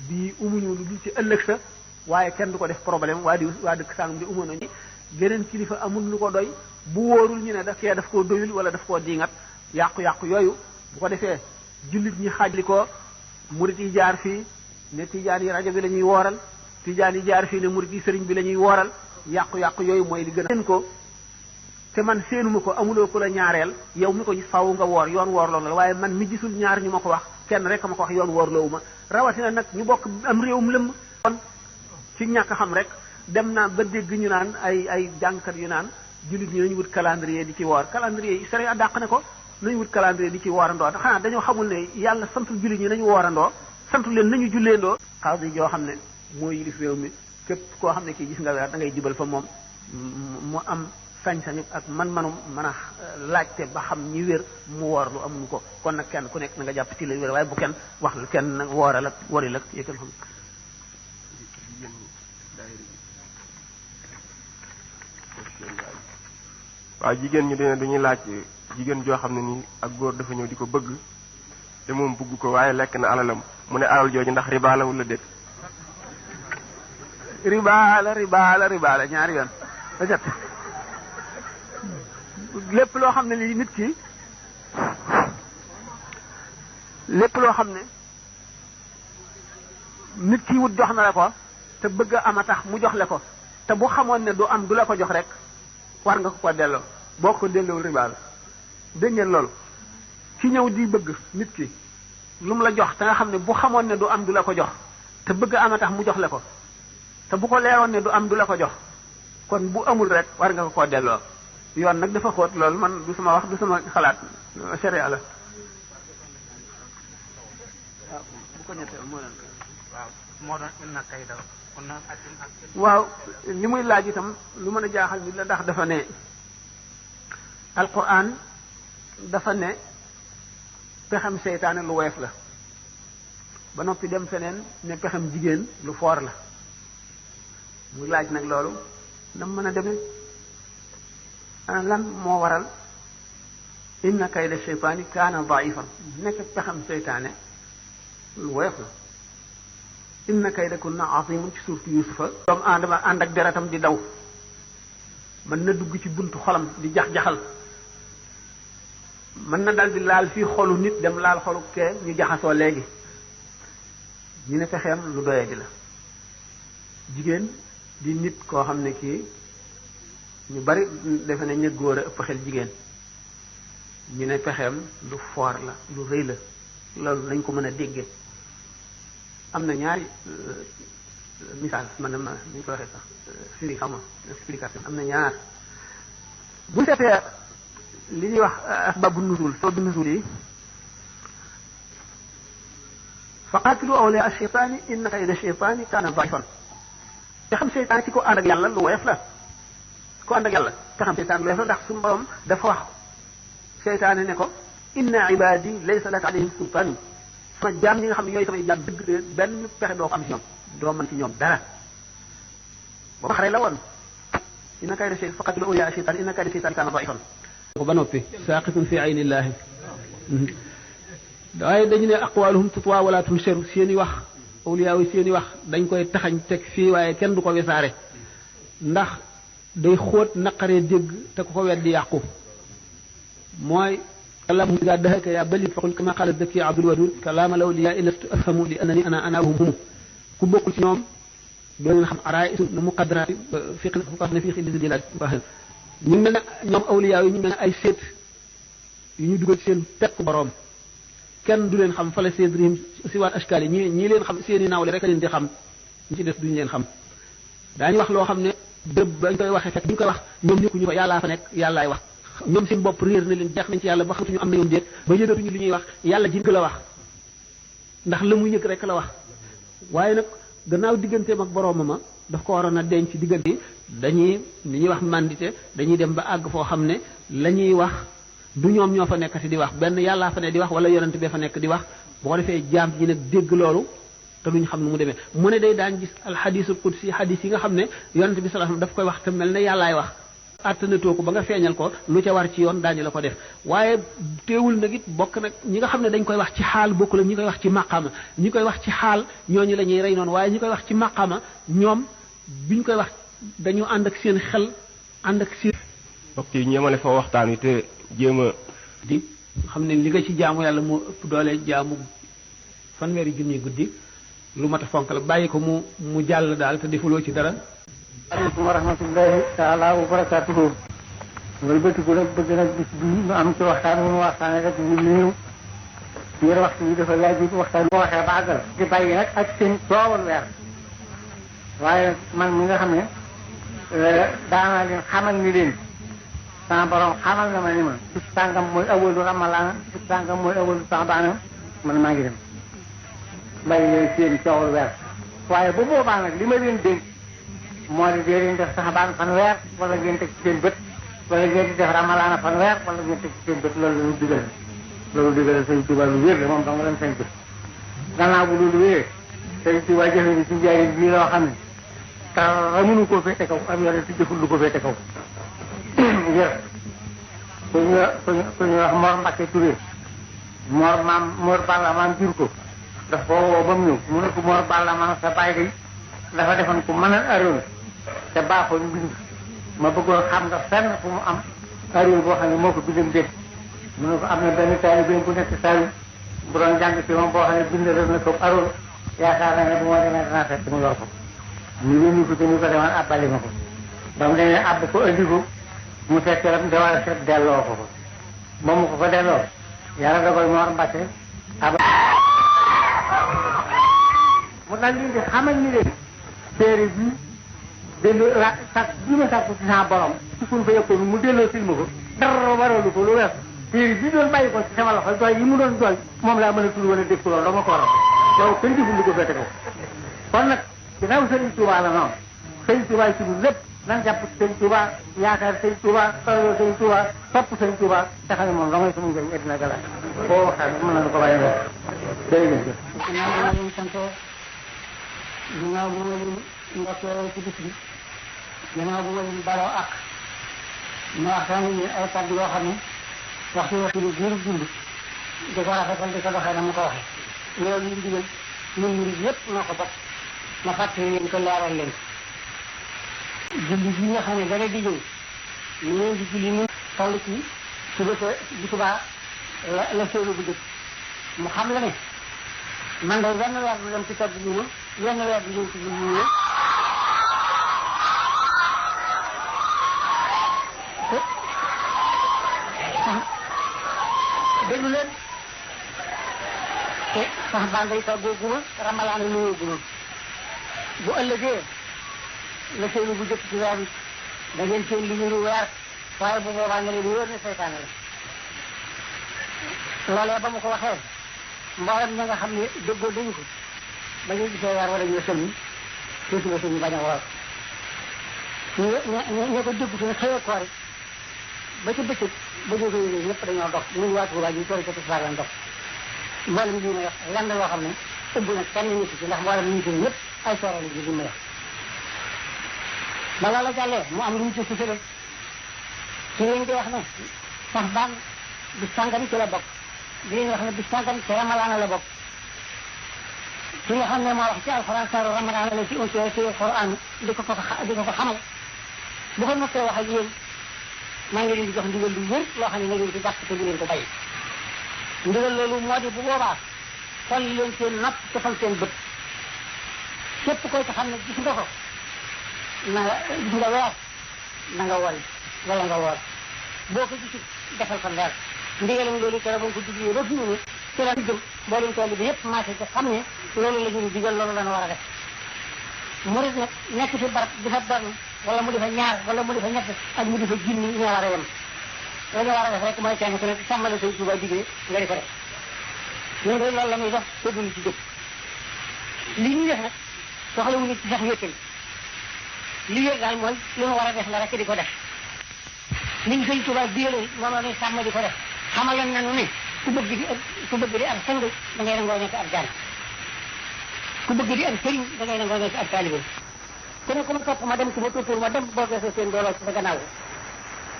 bii umuñu lu dul ci ëllëg sa waaye kenn du ko def problème waa dëkk sàngam di umoon nañu geneen kilifa amul lu ko doy bu wóorul ñu ne daf koo doyul wala daf koo diingat yàqu-yàqu yooyu bu ko defee jullit ñi xaajli ko murit yi jaar fii ne tijaan yi rajo bi la ñuy wooral tijaan yi jaar fii ne murit yi sëriñ bi la ñuy wooral yàqu-yàqu yooyu mooy li gën a ko te man séenuma ko amuloo ko la ñaareel yow mi ko gis faaw nga woor yoon woor loolu la waaye man mi gisul ñaar ñu ma ko wax kenn rek ma ko wax yoon woor loowu ma rawatina nag ñu bokk am réewum lëmm kon ci ñàkk xam rek dem naa ba dégg ñu naan ay jàngkat yu naan jullit ñi nañu wut calendrier di ci woor calendrier yi sariya dàq ne ko nañu wut calendrier di ci woorandoo te xanaa dañoo xamul ne yàlla santul jullit ñi nañu woorandoo santul leen nañu julleendoo xaw di joo xam ne moo yilif réew mi képp koo xam ne kii gis nga weer da ngay jubal fa moom mu am sañ-sañu ak man-manum mën a laajte ba xam ñi wér mu woor lu amuñu ko kon nag kenn ku nekk na nga jàpp ci la wér waaye bu kenn wax lu kenn nag wooral ak waril ak yëkkal xam waaw jigéen ñi dina dañuy laaj jigéen joo xam ne nii ak góor dafa ñëw di ko bëgg te moom bëgg ko waaye lekk na alalam mu ne alal jooju ndax riba la wala déet riba la ñaari yoon ajat lépp loo xam ne lii nit ki wut jox na la ko te bëgg a am a tax mu jox la ko te bu xamoon ne du am du la ko jox rek war nga ko delloo boo ko delloowul riba la dégg ngeen loolu ci ñëw di bëgg nit ki lu mu la jox te nga xam ne bu xamoon ne du am du la ko jox te bëgg a am a tax mu jox la ko te bu ko leeroon ne du am du la ko jox kon bu amul rek war nga ko delloo yoon nag dafa xóot loolu man du sama wax du sama xalaat sharia la waaw bu ko ñetteel moo leen moo doon inna kayda waaw li muy laaj itam lu mën a jaaxal nit la ndax dafa ne alquran dafa ne pexem seytaane lu woyof la ba noppi dem feneen ne pexem jigéen lu foor la muy laaj nag loolu nam mën a demee lan moo waral inna kayda shaytaani kaana daifan nekk pexem seytaane lu woyof la inna kaydakunna azimun ci suurtu yusufa doomu aadama ànd ak deretam di daw mën na dugg ci buntu xolam di jax-jaxal mën na dal di laal fii xolu nit dem laal xolu kee ñu jaxasoo léegi ñu ne pexeem lu doye di la jigéen di nit koo xam ne kii ñu bari defe ne ña góor a ëpp xel jigéen ñu ne pexeem lu foor la lu rëy la loolu nañ ko mën a déggee am na ñaari misaal man na ñu ko waxee sax firi xam nga explication am na ñaar bu seetee li ñuy wax asbabu nuzul sababu nuzul yi fa qaatilu awliya ash-shaytaani inna kayda ash-shaytaani kaana da'ifan te xam seytaan ci ko ànd ak yàlla lu woyof la ko ànd ak yàlla te xam seytaan lu woyof la ndax suñu borom dafa wax seytaane ne ko inna ibadi laysa laka alayhim sultaan sama jaam ñi nga xam ne ñooy samay jaam dëgg de benn pexe doo ko am ci ñoom doo mën ci ñoom dara booba xare la woon inna kayda shaytan faqatil awliya shaytan inna kayda shaytan kana da'ifan ko ba noppi saqitun fi aynillahi waaye dañu ne aqwaluhum tutwa wala tunsharu seeni wax awliya yi seeni wax dañ koy taxañ teg fii waaye kenn du ko wesaare ndax day xóot naqaree dégg te ku ko weddi yàqu mooy kalaam iza dahaka ya balid faqul kama qala daki abdul wadud kalaam al awliya lastu afhamu li annani ana hum ku bokkul ci ñoom doo leen xam araisu muqaddarati fi fuqahna fi xilli dilat ñu mel ne ñoom awliya yi ñu mel ne ay seet yu ñu dugal ci seen tekk borom kenn du leen xam fala sedrihim si waan ashkaal yi ñii leen xam seeni naawle rek a leen di xam ñi ci des duñu leen xam daañu wax loo xam ne bërëb bañ koy waxee fekk bu ñu koy wax ñoom ñëkkuñu fa yàllaa fa nekk yàllaay wax ñoom seen bopp réer na leen jeex nañ ci yàlla ba xamatuñu am na yoon déet ba yëgatuñu li ñuy wax yàlla ji la wax ndax la mu yëg rek la wax waaye nag gannaaw digganteem ak boroomama daf ko waroon a denc diggante dañuy li ñuy wax mandité dañuy dem ba àgg foo xam ne la ñuy wax du ñoom ñoo fa nekkati di wax benn yàllaa fa ne di wax wala yonent bee fa nekk di wax bu ko defee jaam ñi nag dégg loolu te duñ xam nu mu demee mu ne day daan gis alxadisul qudsi xadis yi nga xam ne yonent bi sallallahu alayhi wasallam daf koy wax te mel ne yàllaay wax àttanatoo ko ba nga feeñal ko lu ca war ci yoon daañu la ko def waaye teewul nag it bokk nag ñi nga xam ne dañ koy wax ci xaal bokk la ñi koy wax ci maqama ñi koy wax ci xaal ñooñu la ñuy rey noonu waaye ñi koy wax ci maqama ñoom biñ koy wax dañu ànd ak seen xel ànd ak seen mbokk yi ñeemale fa waxtaan wi te jéem a di xam ne li nga ci jaamu yàlla moo ëpp doole jaamu fanweeri junni guddi lu mat a fonk la bàyyi ko mu jàll daal te defuloo ci dara aleykum wa rahmatullahi taala wa barakatuhu loolu bëtiku nag bëgg nag bis bi ñu am ci waxtaan wu ñu waxtaane rek ñu néew ngir waxtu yi dafa laaj bi waxtaan boo waxee ba àggal di bàyyi nag ak seen coowal weer waaye man mi nga xam ne daanaa leen xamal ni leen sama borom xamal na ma ni ma bis sàngam mooy awalu ramalaana bis sàngam mooy awalu saxbaana man maa ngi dem bàyyi leen seen coowal weer waaye bu boobaa nag li ma leen dénk moo di dee leen def saxbaan fanweer wala ngeen teg ci seen bët wala ngeen di def ramalaana fanweer wala ngeen teg ci seen bët loolu lañu digal loolu digal sëñ Tuubaa lu wér la moom dama leen sañ bët gannaaw bu loolu wéree sëñ Tuubaa jëfe ni ci njaay bii loo xam ne dara mënu koo féete kaw am yore si jëful lu ko féete kaw ngir suñu wax Mor Mbacke Touré Mor Balla maam jur ko daf ko woo ba mu ñëw mu ne ko Mor Balla maam sa baay day dafa defoon ko mën a aroon te baaxoon mbind ma bëggoon xam nga fenn fu mu am aroon boo xam ne moo ko bindam dégg mu ne ko am na benn taalibe bu nekk Saalum bu doon jàng ci moom boo xam ne bind na ko aroon yaakaar naa ne bu ma demee danaa fekk mu yor ko ñu yónni ko te ñu ko demoon abbali ma ko ba mu demee abb ko andi ko mu fekk lam dawal a seet delloo ko ba mu ko fa delloo yàlla dogal Mor Mbacke ab mu dal leen di xamal ni leen téere bi delloo sàkk bi ma sàkku ci sama borom ci kun fa yëkkoon mu delloo silma ko dara waralu ko lu wees téere bi doon bàyyi ko ci sama loxo doy yi mu doon doy moom laa mën a tudd wala dégg ko loolu dama ko waral loolu kenn jëful lu ko fete ko kon nag ginnaaw Sëriñ Tuubaa la noonu Sëriñ Tuubaa ci ñun lépp nan jàpp Sëriñ Tuubaa yaakaar Sëriñ Tuubaa tolloo Sëriñ Tuubaa topp Sëriñ Tuubaa te xam ne moom da ngay sama njëriñ addina gala boo waxtaan mën nañu ko bàyyi wax jërëjëf ginnaaw bu ma leen ndokkee ci bis bi ginnaaw bu ma leen baloo ak ma waxtaan ñu ay kàddu yoo xam ne waxtu waxtu lu biir dund di ko rafetal di ko doxee na mu ko waxee loolu ñu digal ñun murid yépp noo ko bokk ma fàttali leen ko leeral leen julli bi nga xam ne dara di ñëw ñu leen di julli ñu toll ci suba sa bu subaa la séeru bu jëkk mu xam la ne man day wenn weer du dem ci togg bi ma wenn weer du ñëw ci julli ñu déglu leen te sax baa ngay toggoo guma ramalaana nuyoo guma bu ëllëgee la seenu bu jëkk ci weer bi da ngeen seen li ñu weer waaye bu boobaa nga leen wóor ne seytaane la loolee ba mu ko waxee mboolem ña nga xam ne déggoo dañu ko ba ñu gisee weer wala ñu sëlmi tuuti la suñu bañ a woor ña ko dégg suñu xëyee koor ba ci bëccëg ba ñu ko yëgee ñëpp dañoo dox muy waa Tuubaa ñu tori ko tisbaar lañ dox mboolem lii may wax lenn loo xam ne ëbb nag kenn nit ci ndax mboolem ñu ñëpp ay soorale ji li may wax ba loola jàllee mu am lu ñu ci sufale ci lañ di wax ne sax baan bis sàngam ci la bokk di leen wax ne bis sàngam ci ramalaana la bokk ci nga xam ne moo wax ci alxuraan saaru ramalaana la ci unsi ci alxuraan di ko xamal bu ko noppee wax ak yéen maa ngi leen di jox ndigal lu wér loo xam ne na ngeen ci jàpp te du leen ko bàyyi ndigal loolu moo di bu boobaa xol leen seen nopp defal seen bët képp koy ci xam ne gis nga ko na gis nga weer na nga wol wala nga woor boo ko gisul defal ko leer ndigalam loolu keroog ba nga ko diglee ba fi mu ne ci la jëm boo leen toll bi yëpp marché ci xam ne loolu la ñu digal loolu la ñu war a def murid nag nekk fi barab di fa benn wala mu di fa ñaar wala mu di fa ñett ak mu di fa junni ñoo war a yem la ñu war a def rek mooy kenn ku nekk sàmmale say Tuuba digle nga di ko def ñun de loolu la muy def te duñu ci jóg li ñuy def nag soxla wuñu ci sax wéttal li yëg daal mooy li mu war a def la rek di ko def liñ sëñ Tuuba digale moom la ñuy sàmm di ko def xamaloon nañu ne ku bëgg di am sang da ngay nangoo nekk ab jaan ku bëgg di am sëriñ da ngay nangoo nekk ab taalibe ku ne ku ma topp ma dem ku ma toppul ma dem boo geesee seen dooloo ci sa gannaaw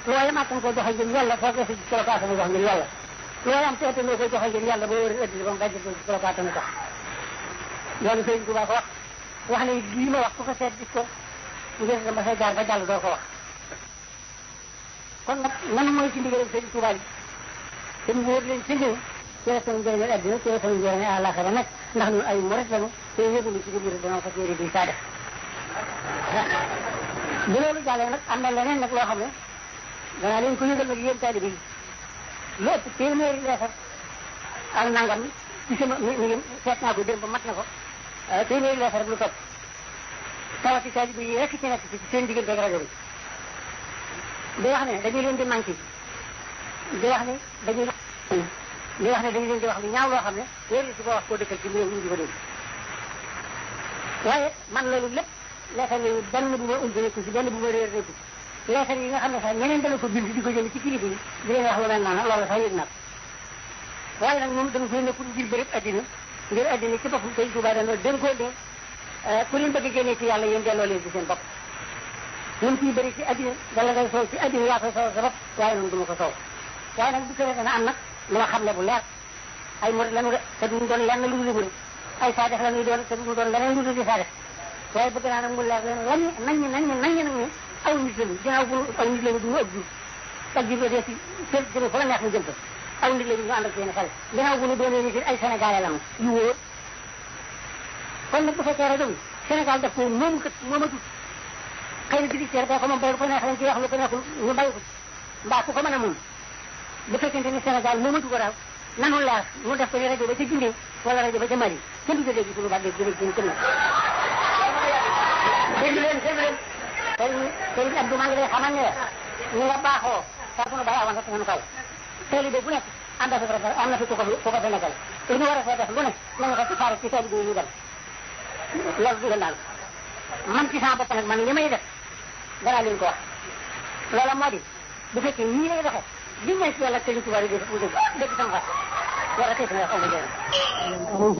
looy am attan koy joxe ngir yàlla foo geesee ci colokaatanu jox ngir yàlla looy am teete noo koy joxe ngir yàlla boo wër ëdd ba mu dajj ko ci colokaatanu tax loolu sëriñ Tuuba ko wax ne lii ma wax ku ko seet gis ko ngir dama say jaar ba jàll doo ko wax kon nag nan mooy ci ndigalam sëriñ Tuuba yi te mu wóor leen ci ñëw ci la sunu njëriñal addina ci la sunu njëriñal àllaaxira nag ndax ñun ay murit lañu te yëgulu ci biir dana ko téere di saa def bu loolu jàllee nag am na leneen nag loo xam ne danaa leen ko yëgal nag yéen taalibe yi lu ëpp téeméeri leesar ak nangam ci sama mi ngi seet naa ko démb mat na ko téeméeri leesar lu topp tawati taalibe yi rekk ci nekk ci seen diggante ak rajo bi di wax ne dañu leen di manqué di wax ne dañu leen di wax lu ñaaw loo xam ne wéeru si ko wax koo dëkkal ci réew ñu di ko dégg waaye man loolu lépp leetar yi benn bu ma umbi nekku si benn bu ma réer nekku si leetar yi nga xam ne sax ñeneen dana ko bind di ko jël ci kilifa yi di leen wax lu mel noonu loolu sax yëg naa ko waaye nag moom dañu koy nekkul ngir bërëb addina ngir addina ci boppam Sëñ Tuubaa dana den koo dee ku leen bëgg génnee ci yàlla yéen delloo leen ci seen bopp ñun ciy bëri ci addina wala ngay soow ci addina yaa koy soow sa bopp waaye noonu du ma ko soow waaye nag bu ko dana am nag lu ma xam ne bu leer ay murid lañu de te duñu doon lenn lu dul murid ay saa def la ñuy doon te duñu doon leneen lu dul di saa def waaye bëgg naa nag mu leer leen lañu nañ ne aw nit lañu ginnaaw bu aw nit lañu duñu ak jur la dee ci kër jëme fa la neex mu jëm fa aw nit lañu ñu ànd ak seen xel ginnaaw bu ñu doonee nit ay sénégalais lañu yu wóor kon nag bu fekkee rajo bi Sénégal def ko moomu kat moomatut xëy na judiciaire boo ko moom bay lu ko neex lañ ci wax lu ko neexul ñu bàyyi ko mbaa ku ko mën a moom bu fekkente ni Sénégal moomatu ko daal nanu leer mu def ko ni rajo ba ca Guinée wala rajo ba ca Mali kenn du ko dégg suñu baat dégg kenn dégg leen sëriñ Abdou maa ngi lay xamal ne ñu nga baaxoo saa sunu bàyyi awoon rek ngeen kaw taalibe bu nekk am na fi ku ko fi nekkal lu ñu war a fee def lu ne nañu ko ci xaaru ci taalibe yi ñu dem loolu digal naa la man ci sama bopp nag man li may def danaa leen ko wax loola moo di bu fekkee nii lay doxee li may ci yàlla Sëriñ Tuubaa yi dégg sama xas war a xëy sama wax am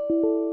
you